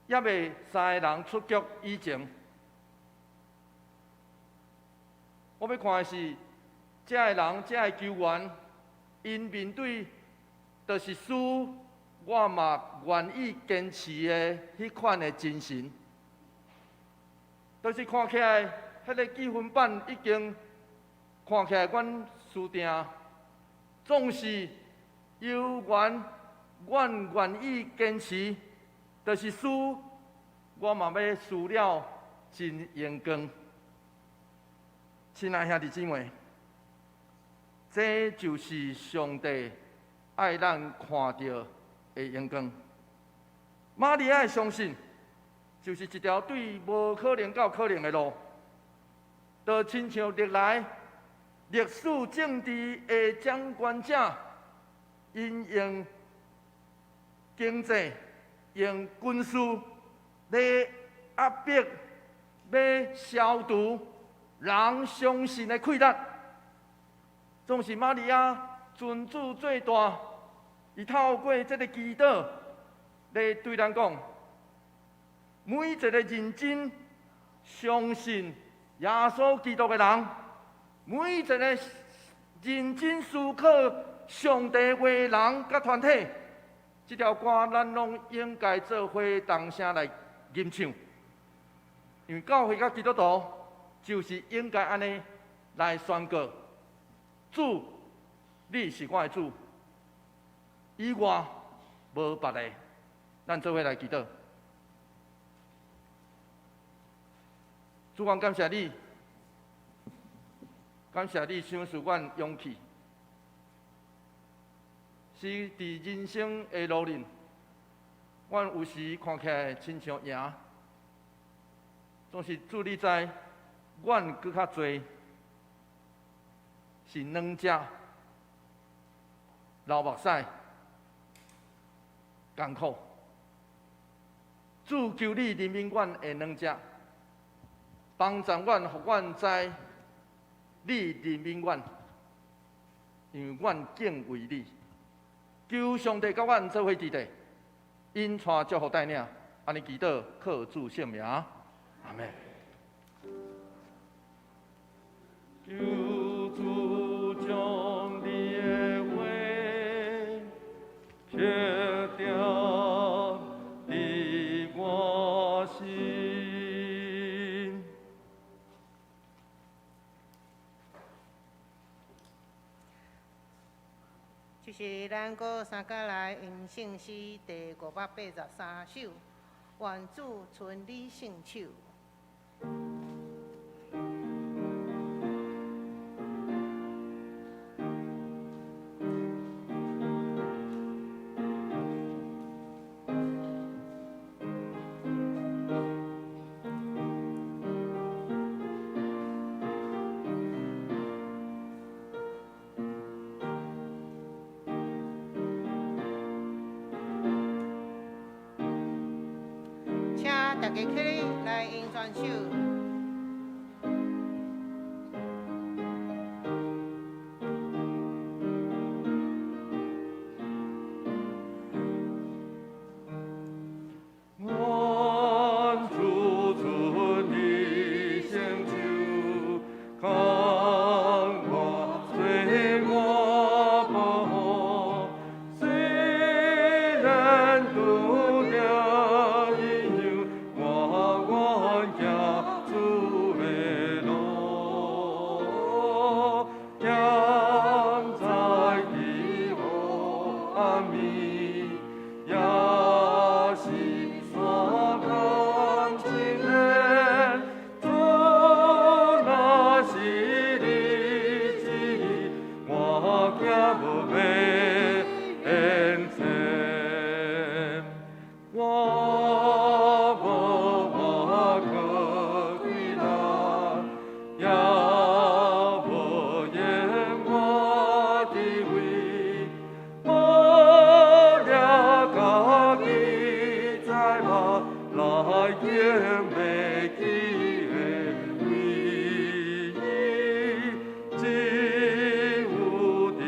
猶未三个人出局以前，我欲看的是這个人、這个球員，𪜶面對就是輸，我嘛願意堅持的彼款的精神。就是看起來，彼个計分板已經看起來，阮輸定，總是猶原，阮願意堅持，就是輸，我嘛欲輸了真榮光。親愛兄弟姊妹，這就是上帝愛咱看著的榮光。瑪利亞的相信，就是一條對無可能到可能的路，就親像歷來歷史政治的掌權者，𪜶用經濟、用軍事來壓迫、欲消除人相信的氣力。總是瑪利亞尊主做大，伊透過這个祈禱來對咱講：每一个認真相信耶穌基督的人，每一個認真思考上帝話的人佮團體，這條歌咱攏應該做伙同聲來吟唱，因為教會佮基督徒就是應該按呢來宣告：主，你是我的主，以外無別个。咱做伙來祈禱。主，阮感謝你，感謝你賞賜阮勇氣，使佇人生的路裡，阮有時看起來親像贏，總是主你知，阮閣較濟是軟食、流目屎、艱苦。主，求你憐憫阮的軟食，幫助阮，予阮知你憐憫阮，因為阮敬畏你。求上帝佮阮做伙佇咧，引帶祝福帶領，按呢祈禱，靠主聖名，阿們。求主將你的話刻定佇我心。這是咱閣三甲來吟聖詩第583首，願主伸你聖手。請大家起立來迎全手。願主伸你聖手，牽我做我保護，雖然拄著陰雨，我願行主的路，行在黑暗暝，也是山坎深淵，主若是你旨意，我驚無免前。我無倚靠鬼力，也無用我智慧，無掠家己知無來經袂起的位，只有佇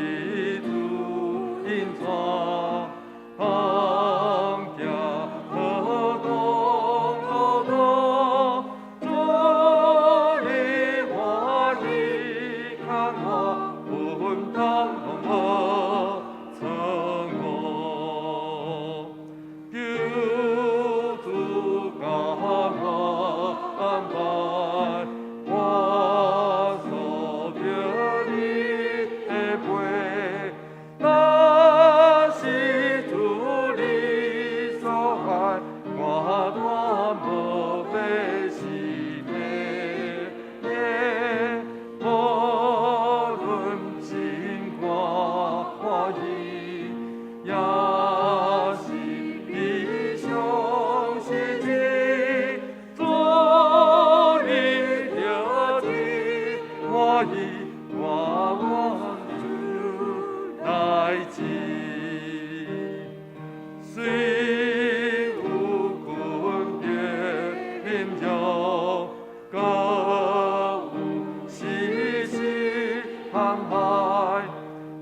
主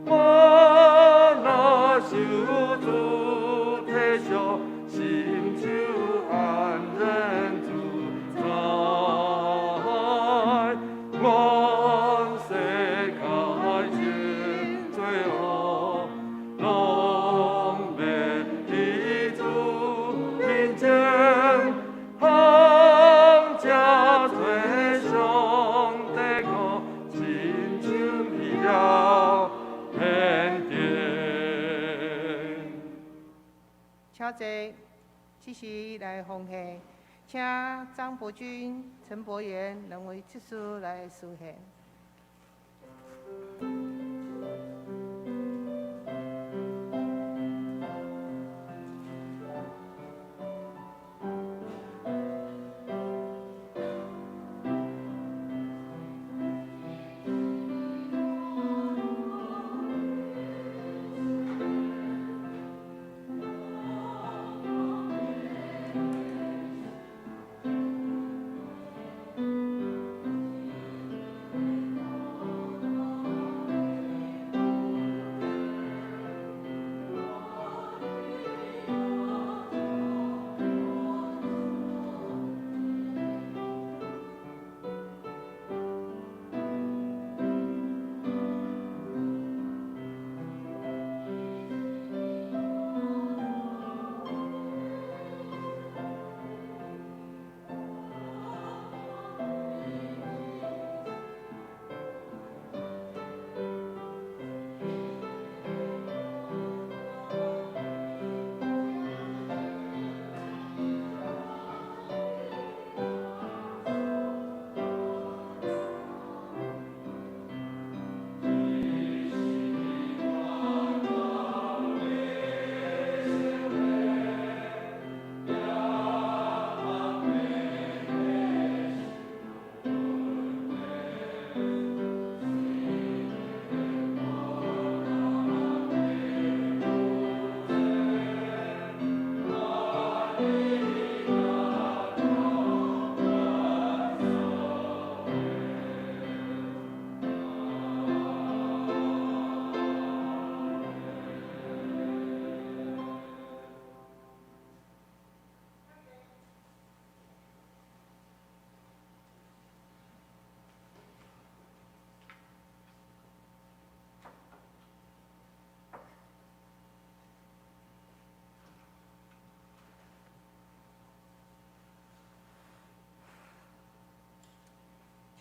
我若受主體恤，心就安然自在。願世界上罪惡，攏袂佇主面前，通這多上帝我親像離了天頂。請坐，這時來奉獻，請張伯君、陳伯元兩位執事來司獻。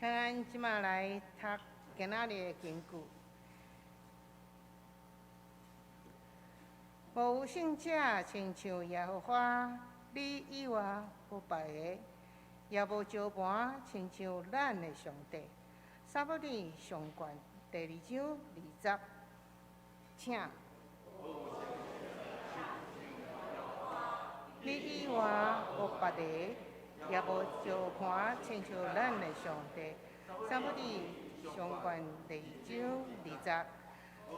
請咱這馬來讀今仔日的經句。無有聖者親像耶和華，你以外無別个，也無石磐親像咱的上帝。撒母耳上卷第二章二節，請。你以外無別个，也無石磐親像咱的上帝。撒母耳上卷第二章二節，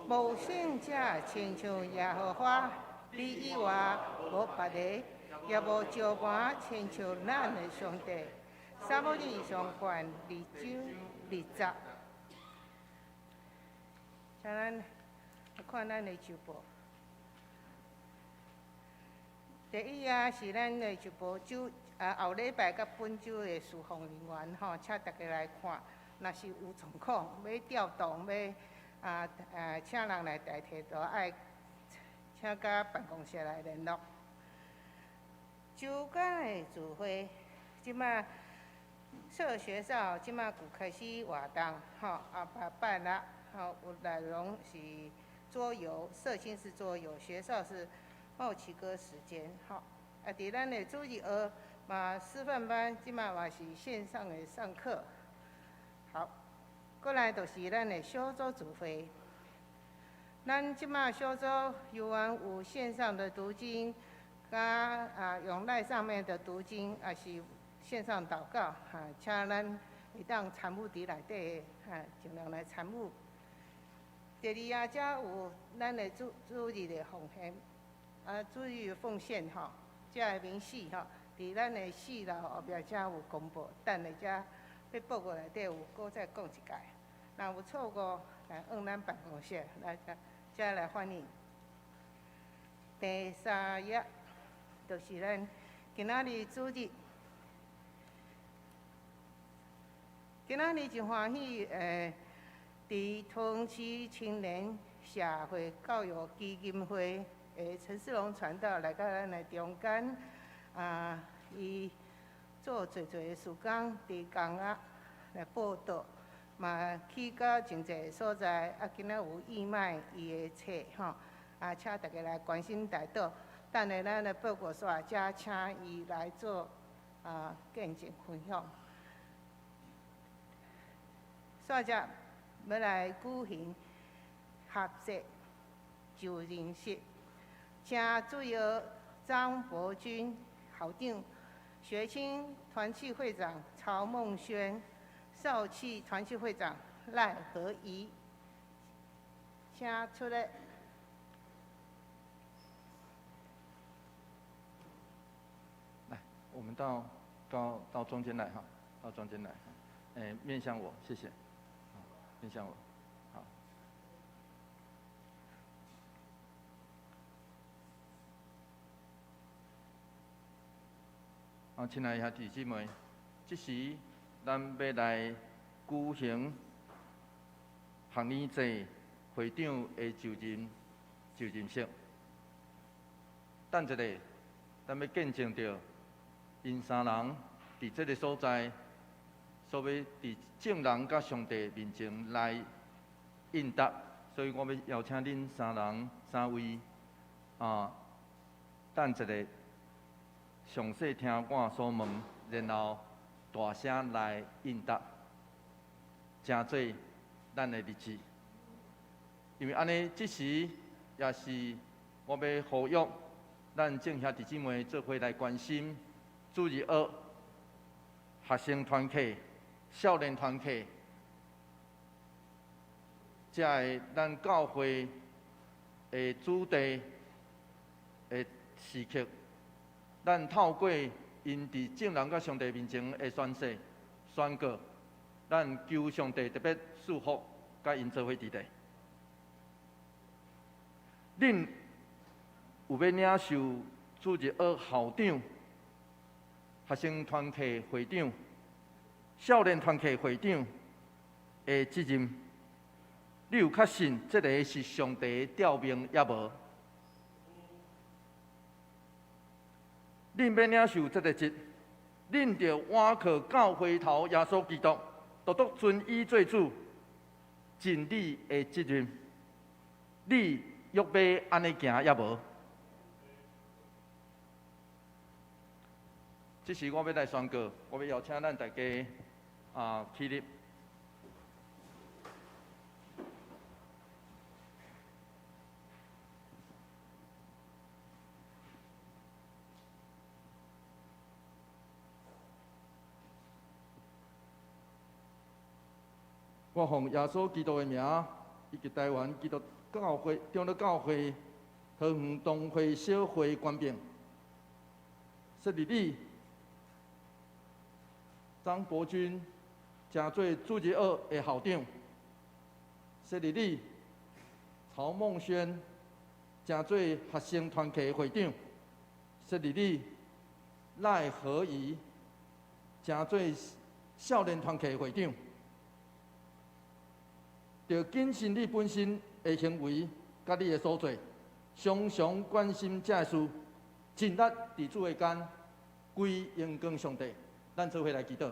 無聖者親像耶和華，你以外無別个，也無石磐親像咱的上帝。撒母耳上卷二章二節，請咱來看咱的週報。第一啊，是咱的週報周啊，後禮拜佮本周的事奉人員吼，請大家來看。若是有狀況欲調動，欲請人來代替，都愛請佮辦公室來聯絡。周間的聚會，這馬社學校這馬有開始活動，吼，後擺拜六，吼有內容是桌遊，社青是桌遊，學校是冒奇哥時間，吼。啊，佇咱的主日學嘛師範班，這馬嘛是線上的上課。好，過來就是咱的小組聚會。咱這馬小組猶原有線上的讀經，佮用 LINE 上面的讀經，也是線上禱告，哈，請咱會當參與佇內底，哈，盡量來參與。第二啊，才有咱的主主日的奉獻，啊，主日奉獻吼，這个明細吼，佇咱的四樓後壁才有公布，等下才欲報告內底有閣再講一擺。若有錯誤，來往咱辦公室來遮遮來歡迎。第三頁就是咱今仔日主日，今仔日真歡喜，佇桃園市青年社會教育基金會的陳世龍傳道來到咱的中間，啊，伊做濟濟的事工，佇工仔來報道，嘛去到真濟所在，啊，今仔有義賣伊的冊吼，啊，請大家來關心代禱。等下咱的報告煞，才請伊來做啊見證分享。煞才欲來舉行學習就任式，請主要張伯鈞校長、學青團契會長曹孟軒、少契團契會長賴和儀，請出來。來，我們到中間來哈，到中間來，欸，面向我，謝謝。面向我，好。好，親愛的兄弟姊妹，這時咱欲來舉行學年制會長的就任式。等一下，咱欲見證著𪜶三人佇這个所在，所欲佇眾人佮上帝面前來應答，所以我欲邀請恁三人三位啊，等一下詳細聽我所問，然後大聲來應答，成做咱的日子。因為按呢，這時也是我欲呼籲咱眾兄弟姊妹做伙來關心主日學學生團契、少年團契，這个咱教會的主題的時刻，咱透過𪜶佇眾人佮上帝面前的宣誓、宣告，咱求上帝特別賜福，佮𪜶做伙佇咧。恁有欲領受主日學校長、學生團契會長、少年團契會長的責任？你有確信這个是上帝的召命抑無？恁欲領受這个職，恁著倚靠教會頭耶穌基督，獨獨尊伊做主，盡你的責任。你欲欲按呢行抑無？這時我欲來宣告，我欲邀請咱大家啊起立。我奉耶穌基督的名，以及台灣基督教會長老教會桃園東會小會權柄，設立你張伯鈞，成做主日學的校長；設立你曹孟軒，成做學生團契會長；設立你賴和儀，成做少年團契會長。著謹慎你本身的行為，佮你的所做，常常關心這个事，盡力佇主的間，歸榮光上帝。咱做伙來祈禱。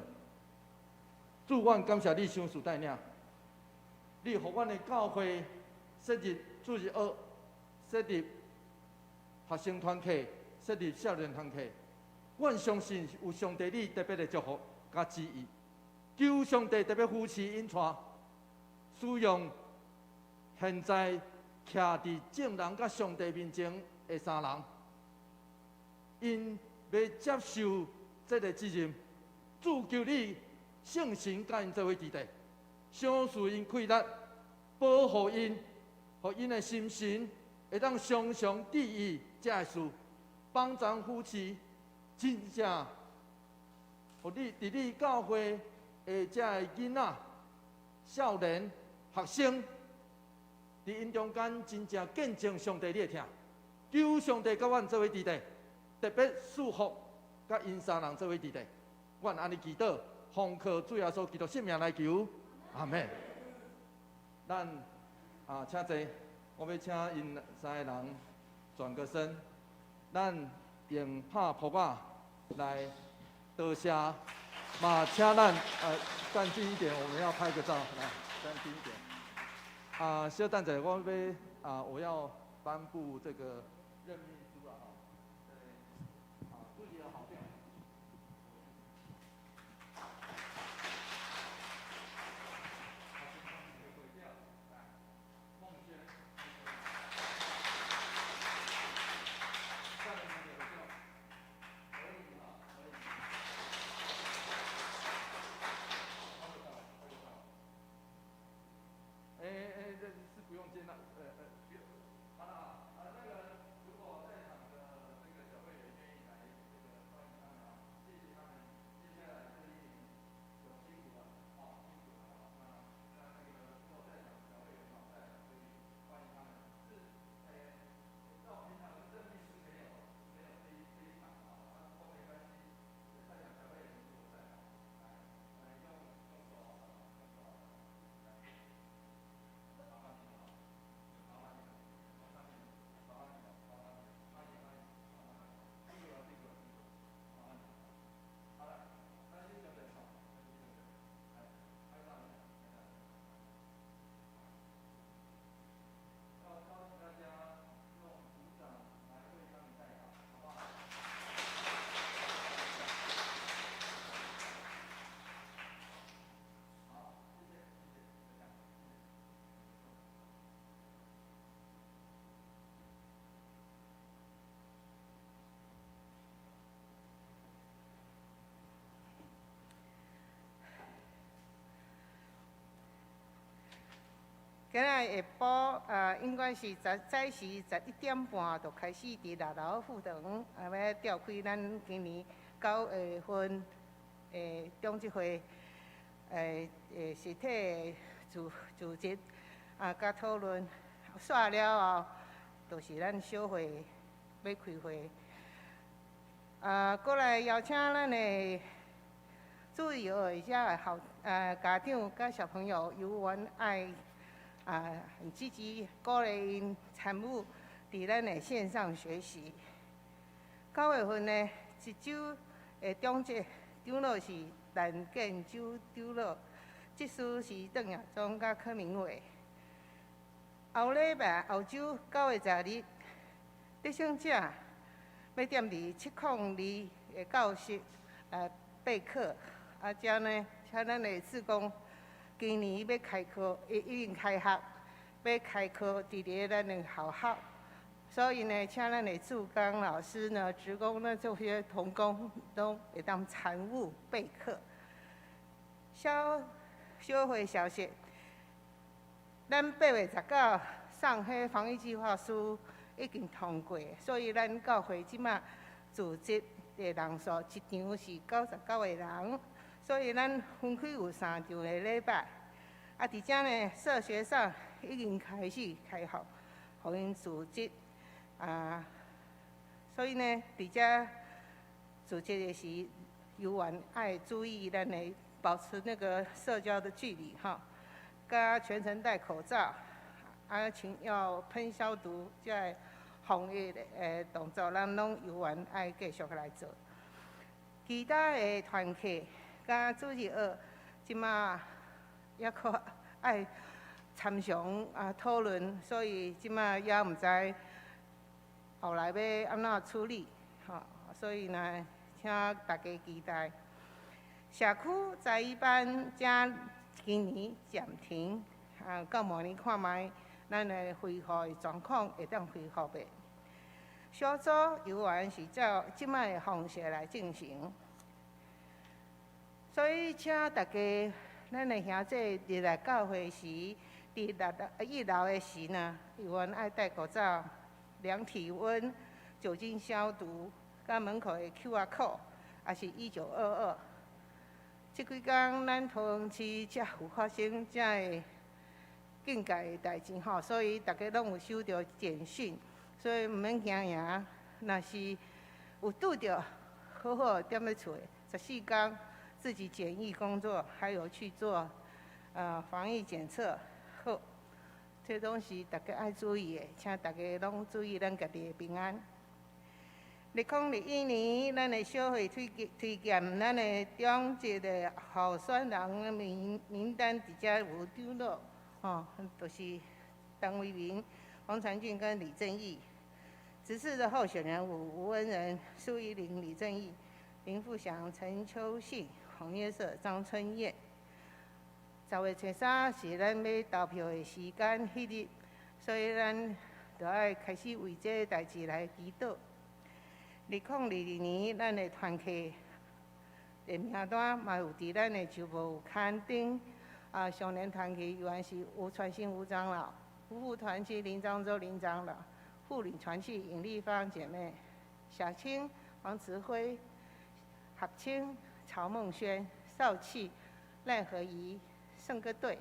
主，阮感謝你賞賜帶領，你予阮的教會設立主日學，設立學生團契，設立少年團契。阮相信有上帝你特別的祝福佮旨意，求上帝特別扶持𪜶帶，使用現在徛佇眾人佮上帝面前的三人，𪜶欲接受這个責任。主求你聖神佮𪜶做伙佇咧，賞賜𪜶氣力，保護𪜶，予𪜶的心神會當常常注意這个事，幫助扶持，真正，予你佇你教會的這个囡仔、少年、學生，佇𪜶中間真正見證上帝你的疼，求上帝佮阮做伙佇咧，特別賜福佮𪜶三人做伙佇咧。阮按呢祈禱，奉靠主耶穌基督聖名來求，阿門。咱啊，請坐，我欲請𪜶三个人轉個身，咱用拍噗仔來多謝，嘛請咱站近一點，我們要拍個照，來站近一點。啊，稍等者，我欲啊，我要頒布這個任命書了哈。對，啊，自己的好點。這是不用見到，不用。好了啊，那個如果在場的這個小會員願意來這個歡迎他們啊，謝謝他們，接下來這一年有辛苦了，好辛苦了啊。那個如果在場小會員在可以歡迎他們。是，照平常的任命是沒有這一場啊，不過沒關係，在場小會員如果在啊，來用手好了，用手好了，來。麻煩你了，麻煩你了，麻煩你了，麻煩你了，麻煩你了，歡迎歡迎，辛苦了辛苦了辛苦了，麻煩你了。好了，那先等等好，先等等，來拍照一下，拍照一下。要邀請大家用鼓掌來為他們代禱，好不好？好，謝謝謝謝，就這樣，謝謝。今仔下晡啊，應該是早時11點半就開始佇六樓副堂，啊，欲召開咱今年9月份的長執會，實體的組織啊，佮討論。煞了後，就是咱小會欲開會。啊，閣來邀請咱的主日學遮的校家長佮小朋友猶原愛啊，很積極鼓勵𪜶參與佇咱的線上學習。9月份呢，一周的長執長老是陳建州長老，執事是鄧亞忠佮柯明偉。後禮拜後週9月10日，得勝者欲踮佇702的教室來備課。啊，遮呢，請咱的志工今年欲開課，已經開學，欲開課佇咧咱的學校，所以呢，請咱的志工老師呢、職工呢，這些同工攏會當參與備課。小小會消息，咱8月19送彼防疫計劃書已經通過，所以咱教會這馬組織的人數一場是99個人，所以咱分開有三場的禮拜。啊，佇遮呢，社學上已經開始開放，予𪜶組織啊，所以呢，佇遮組織的時，猶原愛注意咱的保持那個社交的距離哈，佮全程戴口罩，啊，請要噴消毒，這個防疫的動作，咱攏猶原愛繼續來做。其他的團契佮主日學，這馬猶閣愛參詳啊討論，所以這馬猶毋知後來欲按怎處理，吼，所以呢，請大家期待。社區才藝班遮今年暫停，啊，到明年看覓，咱的恢復的狀況會當恢復袂？小組猶原是照這擺的方式來進行，所以請大家，咱的兄弟入來教會時，佇六樓一樓的時呢，猶原愛戴口罩、量體溫、酒精消毒，佮門口的 QR code，也是1922。這幾工咱桃園市才有發生這个境界的代誌吼，所以逐家攏有收著簡訊，所以毋免驚惶。若是有拄著，好好踮咧厝，14工自己檢疫工作，還有去做防疫檢測，好，這攏是逐家愛注意的，請逐家攏注意咱家己的平安。2021年，咱的小會推薦咱的中職的候選人名單，佇遮有張羅，吼，就是陳為民、黃傳俊跟李正義。執事的候選人有吳恩仁、蘇依玲、李正義、林富祥、陳秋信、黃約瑟、張春燕。10月初3是咱欲投票的時間，彼日，所以咱著愛開始為這个代誌來祈禱。2022年，咱的團契的名單嘛有佇咱的週報有刊登。啊，少年團契原是吳傳新吳長老，夫婦團契林漳洲林長老，婦女團契尹麗芳姐妹，小青黃慈輝，合青曹夢軒，少契賴和儀，聖歌隊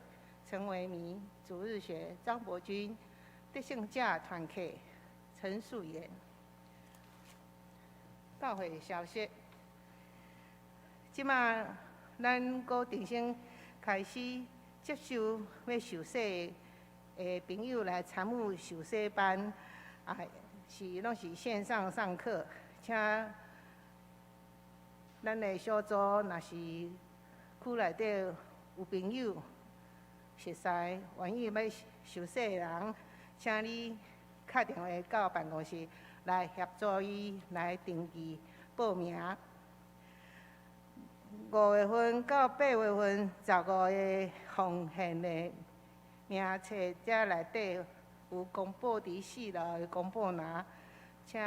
陳維明，主日學張伯君，得勝者團契陳素妍。教會消息，這馬咱閣重新開始接受欲受洗的朋友來參與受洗班，啊，是攏是線上上課，請咱的小組若是區內底有朋友熟似願意欲受洗的人，請你敲電話到辦公室來協助伊來登記報名。5月份到8月份，15個奉獻的名冊遮內底有公布佇四樓的公布欄，請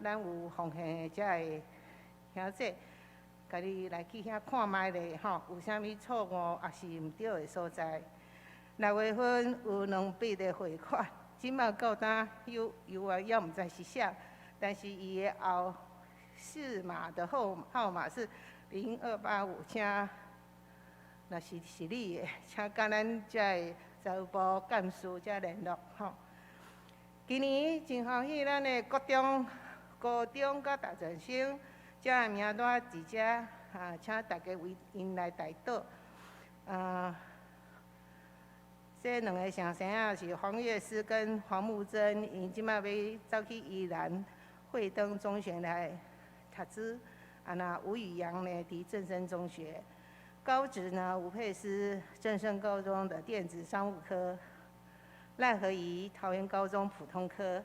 咱有奉獻的遮个兄姐，家己來去遐看覓咧吼，有啥物錯誤抑是毋對的所在。6月份有兩筆的匯款，這馬到今有有啊，猶毋知是啥，但是伊的後四碼的號碼是0285，請若是你的，請佮咱遮个財務部幹事遮聯絡吼。今年真歡喜，咱的國中、高中佮大專生遮个名單佇遮，啊，請大家為𪜶來代禱。啊，這兩个先生仔是黃月詩跟黃木珍，𪜶這馬欲走去宜蘭惠登中學來讀書。啊，那吳宇陽呢，佇正聲中學。高職呢，吳佩斯正聲高中的電子商務科。賴和儀桃園高中普通科。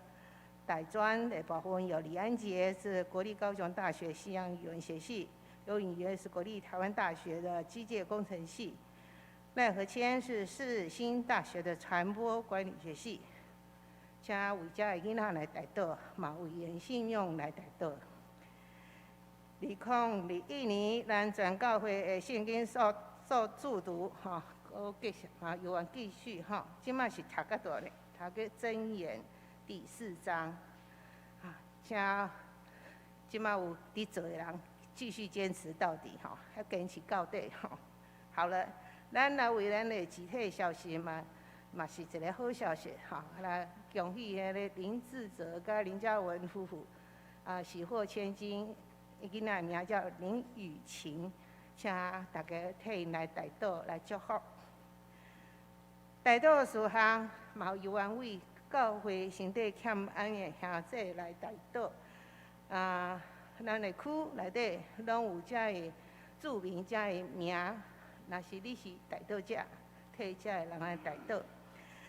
大專的部分有李安杰是國立高雄大學西洋語文學系，劉穎約是國立台灣大學的機械工程系。賴和謙是世新大學的傳播管理學系。請為遮个囡仔來代禱，嘛為𪜶信仰來代禱。2021年，咱全教會的聖經速讀吼，閣繼續啊，猶原繼續吼。這馬是讀到佗咧，讀到箴言第四章。啊，請這馬有佇做的人繼續堅持到底吼，要堅持到底吼。好了，咱來為咱的集體消息嘛，嘛是一个好消息吼。來恭喜彼个林志哲佮林嘉文夫婦啊，喜獲千金。伊囡仔名叫林雨晴，請大家替𪜶來代禱來祝福。代禱事項嘛猶原為教會身體欠安的兄弟來代禱。啊，咱的區內底攏有遮个注明遮个名，若是你是代禱者，替遮个人來代禱。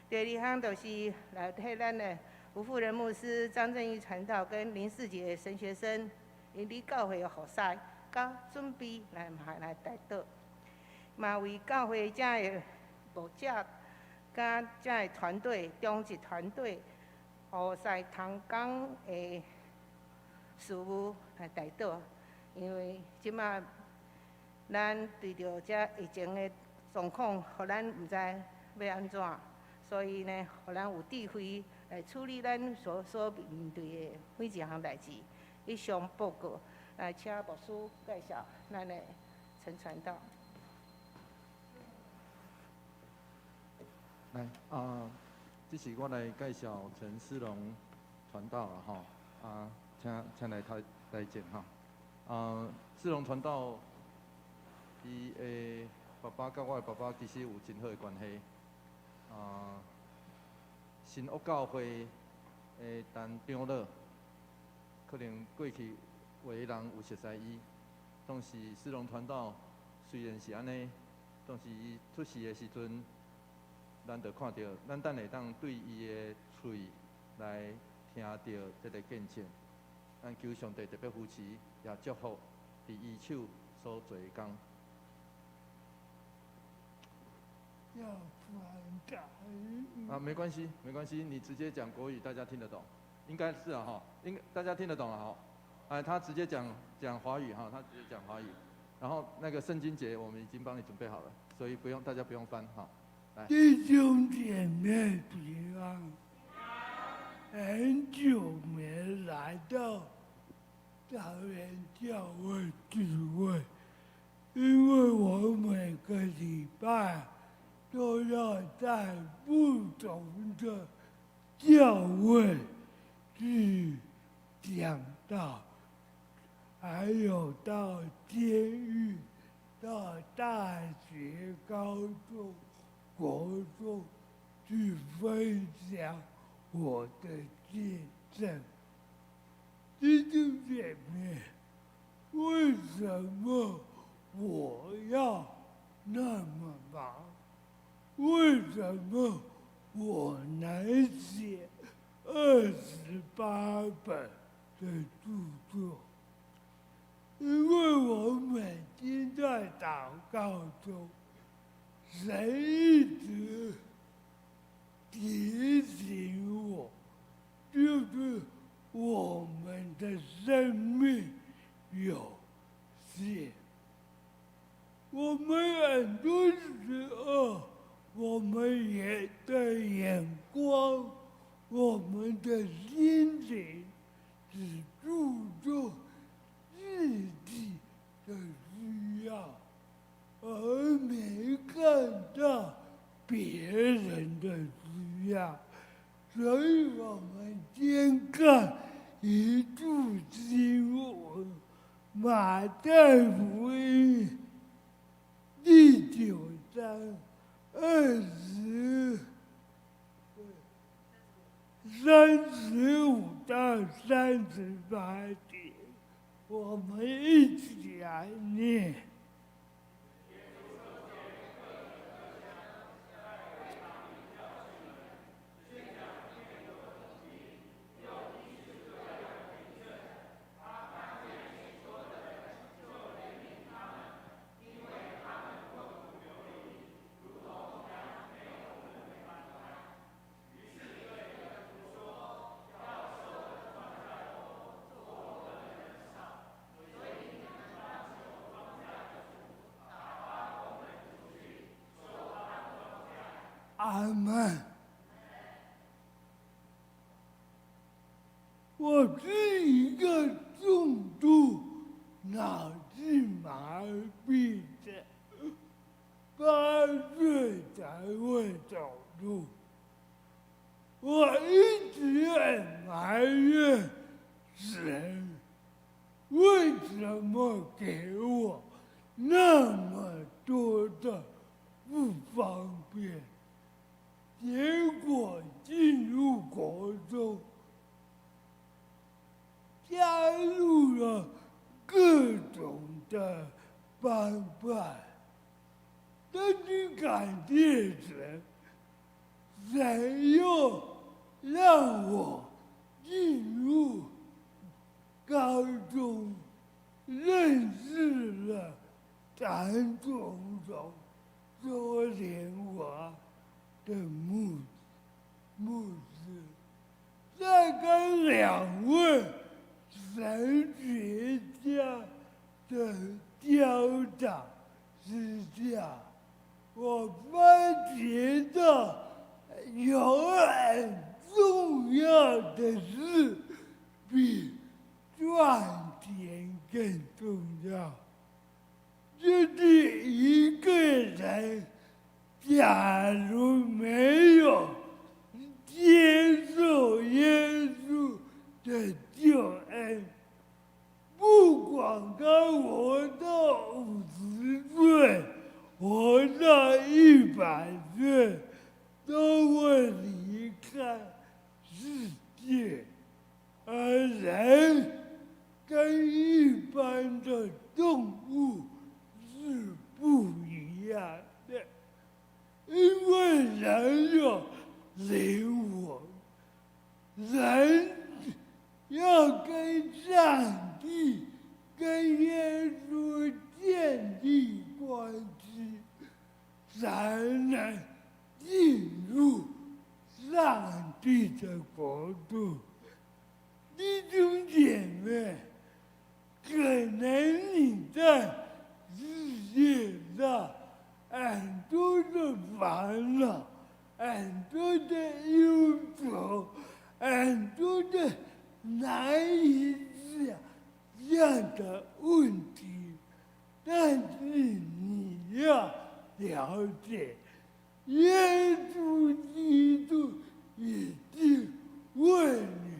第二項就是來替咱的吳富仁牧師、張正義傳道跟林世傑神學生，𪜶佇教會的服侍，佮準備來嘛來代禱，嘛為教會遮个牧者、佮遮个團隊、中職團隊、服侍同工的事務來代禱，因為這馬咱對著遮疫情的狀況，予咱毋知欲按怎，所以呢，予咱有智慧來處理咱所面對的每一項代誌。以上報告，來請牧師介紹咱的陳傳道。來啊，這是我來介紹陳思龍傳道啊，吼啊，請來台來講哈。啊，思龍傳道，伊的爸爸佮我的爸爸其實有真好的關係。啊，新屋教會的陳長老，可能過去有的人有熟似伊。當時思龍傳道雖然是按呢，當時伊出世的時陣，咱就看著，咱等會當對伊的喙來聽著這个見證。咱求上帝特別扶持，也祝福佇伊手所做的工。要翻台語。啊，沒關係，沒關係，你直接講國語，大家聽得懂，應該是啊，哈，應該大家聽得懂啊，哈。哎，他直接講華語哈，他直接講華語，然後那個聖經節我們已經幫你準備好了，所以不用大家不用翻哈。來，弟兄姐妹平安。很久沒來到桃園教會聚會，因為我每個禮拜都要在不同的教會去講道，還有到監獄、到大學、高中、國中去分享我的見證。弟兄姐妹，為什麼我要那麼忙？為什麼我能寫28本的著作？因為我每天在禱告中，神一直提醒我，就是我們的生命有限。我們很多時候，我們也的眼光，我們的心靈，只注重自己的需要，而沒看到別人的需要。所以我們先看一處經文，《馬太福音》第九章35到38節，我們一起來念。阿門。我是一個重度腦性麻痹者，8歲才會走路。我一直很埋怨神，為什麼給我那麼多的不方便？結果進入國中，加入了各種的幫派，但是感謝神，神又讓我進入高中，認識了張總統周連華的牧師，在跟兩位神學家的教導之下，我發覺到有很重要的事比賺錢更重要，就是一個人假如沒世界，而人跟一般的動物是不一樣的，因為人有靈魂，人要跟上帝、跟耶穌建立關係，才能進入上帝的國度。弟兄姐妹，可能你在世界上很多的煩惱，很多的憂愁，很多的難以想象的問題，但是你要了解，耶穌基督已經為你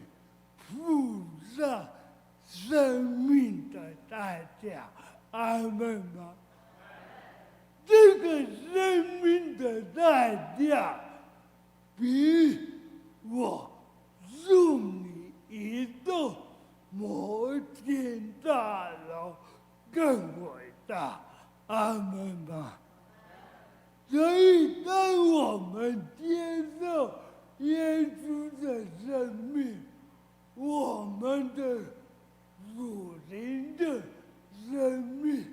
付上生命的代價，阿們嗎？這個生命的代價，比我送你一棟摩天大樓更偉大，阿們嗎？所以，當我們接受耶穌的生命，我們的屬靈的生命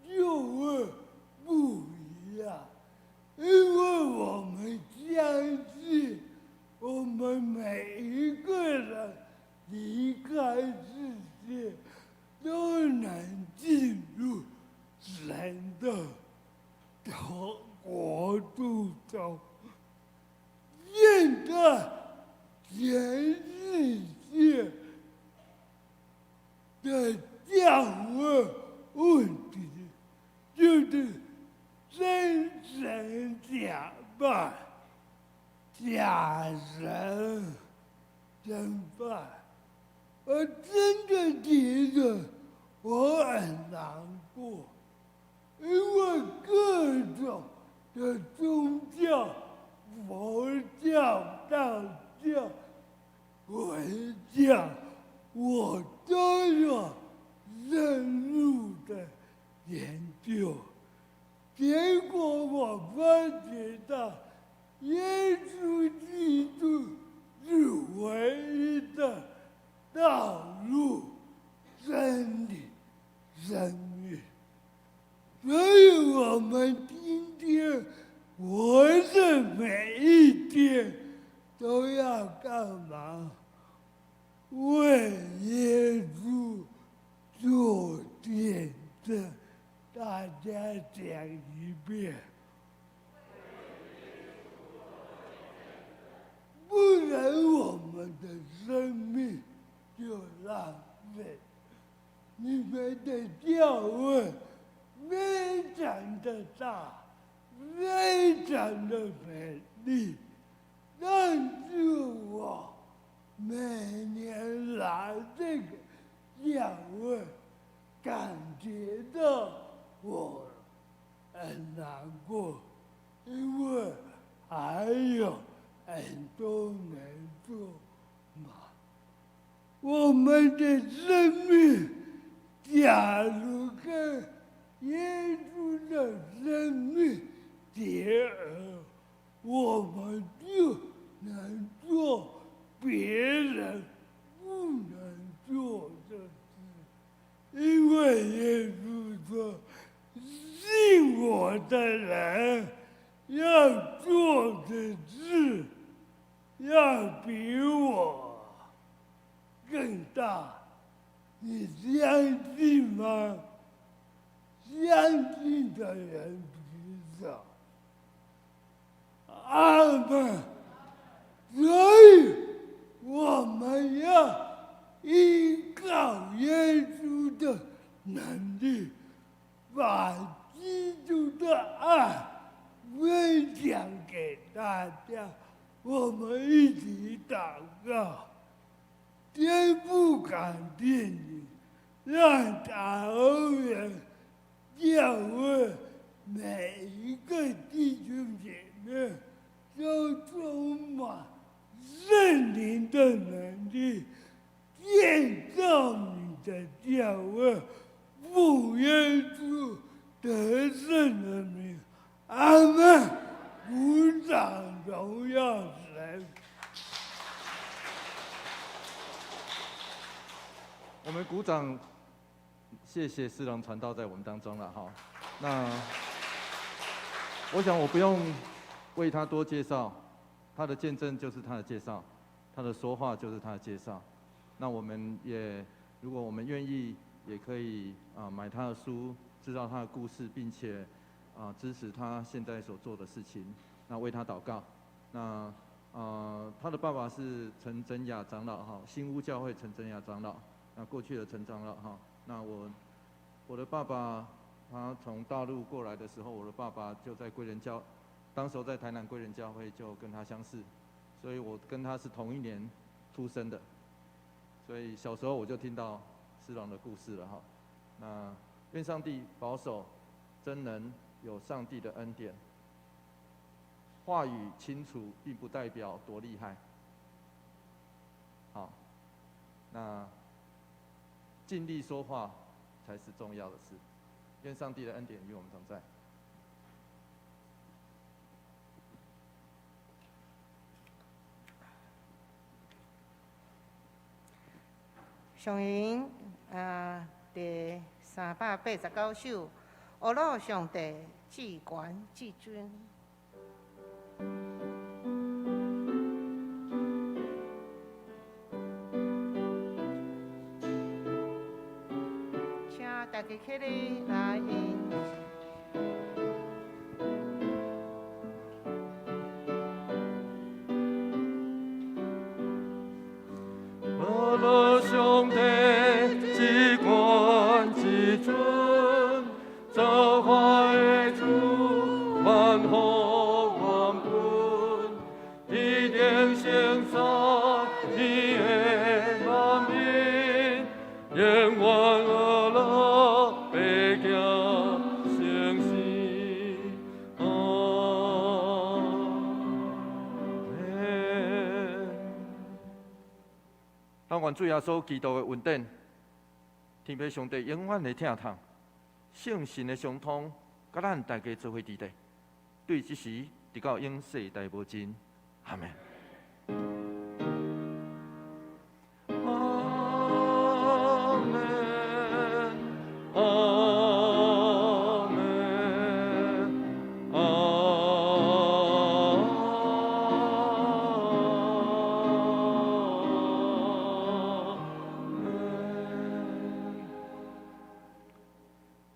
就會不一樣，因為我們相信，我們每一個人離開世界，都能進入神的國度中。現在全世界的教會問題，就是真神假拜，假神真拜。我真的覺得我很難過，因為各種的宗教，佛教、道教、回教，我都有深入的研究。結果我發覺到，耶穌基督是唯一的道路、真理、生命。所以我們今天活着每一天都要幹嘛？為耶穌做見證。大家講一遍，不然我們的生命就浪費。你們的教會非常的大，非常的美麗，但是我每年來這個教會，感覺到我很難過，因為還有很多沒做嘛。我們的生命，假如跟耶穌的生命結合，我們就能做別人不能做的事，因為耶穌說：信我的人要做的事，要比我更大。你相信嗎？相信的人舉手。阿們。所以我們要依靠耶穌的能力，把基督的愛分享給大家。我們一起禱告，天父感謝你，讓桃園教會每一個弟兄姐妹都充滿聖靈。人的能力建造你的教會，奉耶穌得勝的名，阿們。鼓掌榮耀神。我們鼓掌，謝謝思龍傳道在我們當中了哈。那我想我不用為他多介紹，他的見證就是他的介紹，他的說話就是他的介紹。那我們也，如果我們願意，也可以啊買他的書，知道他的故事，並且啊支持他現在所做的事情。那為他禱告。那他的爸爸是陳真雅長老哈，新屋教會陳真雅長老。那過去的陳長老哈，那我的爸爸他從大陸過來的時候，我的爸爸就在歸仁教，當時候在台南歸仁教會就跟他相識，所以我跟他是同一年出生的，所以小時候我就聽到思龍的故事了哈。那願上帝保守真人有上帝的恩典，話語清楚並不代表多厲害。好，那盡力說話才是重要的事。願上帝的恩典與我們同在。上引啊，第389首，阿樂上帝至懸至尊。請大家起立來應。阿樂上帝至懸至尊，造化的主，萬福萬本，地天上撒你的萬民，永遠阿樂白行成聖。阿們。但願主耶穌基督的恩典，天父上帝永遠的疼痛，聖神的相通，佮咱大家做伙佇咧，對這時直到永世代無盡。阿們。阿們，阿們，阿們。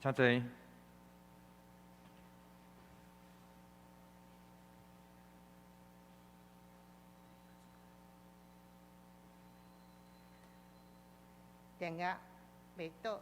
請坐。電壓袂倒。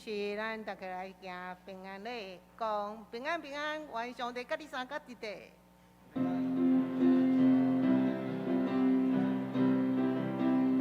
彼時咱逐家來行平安禮，講平安平安，願上帝佮你相佮佇咧。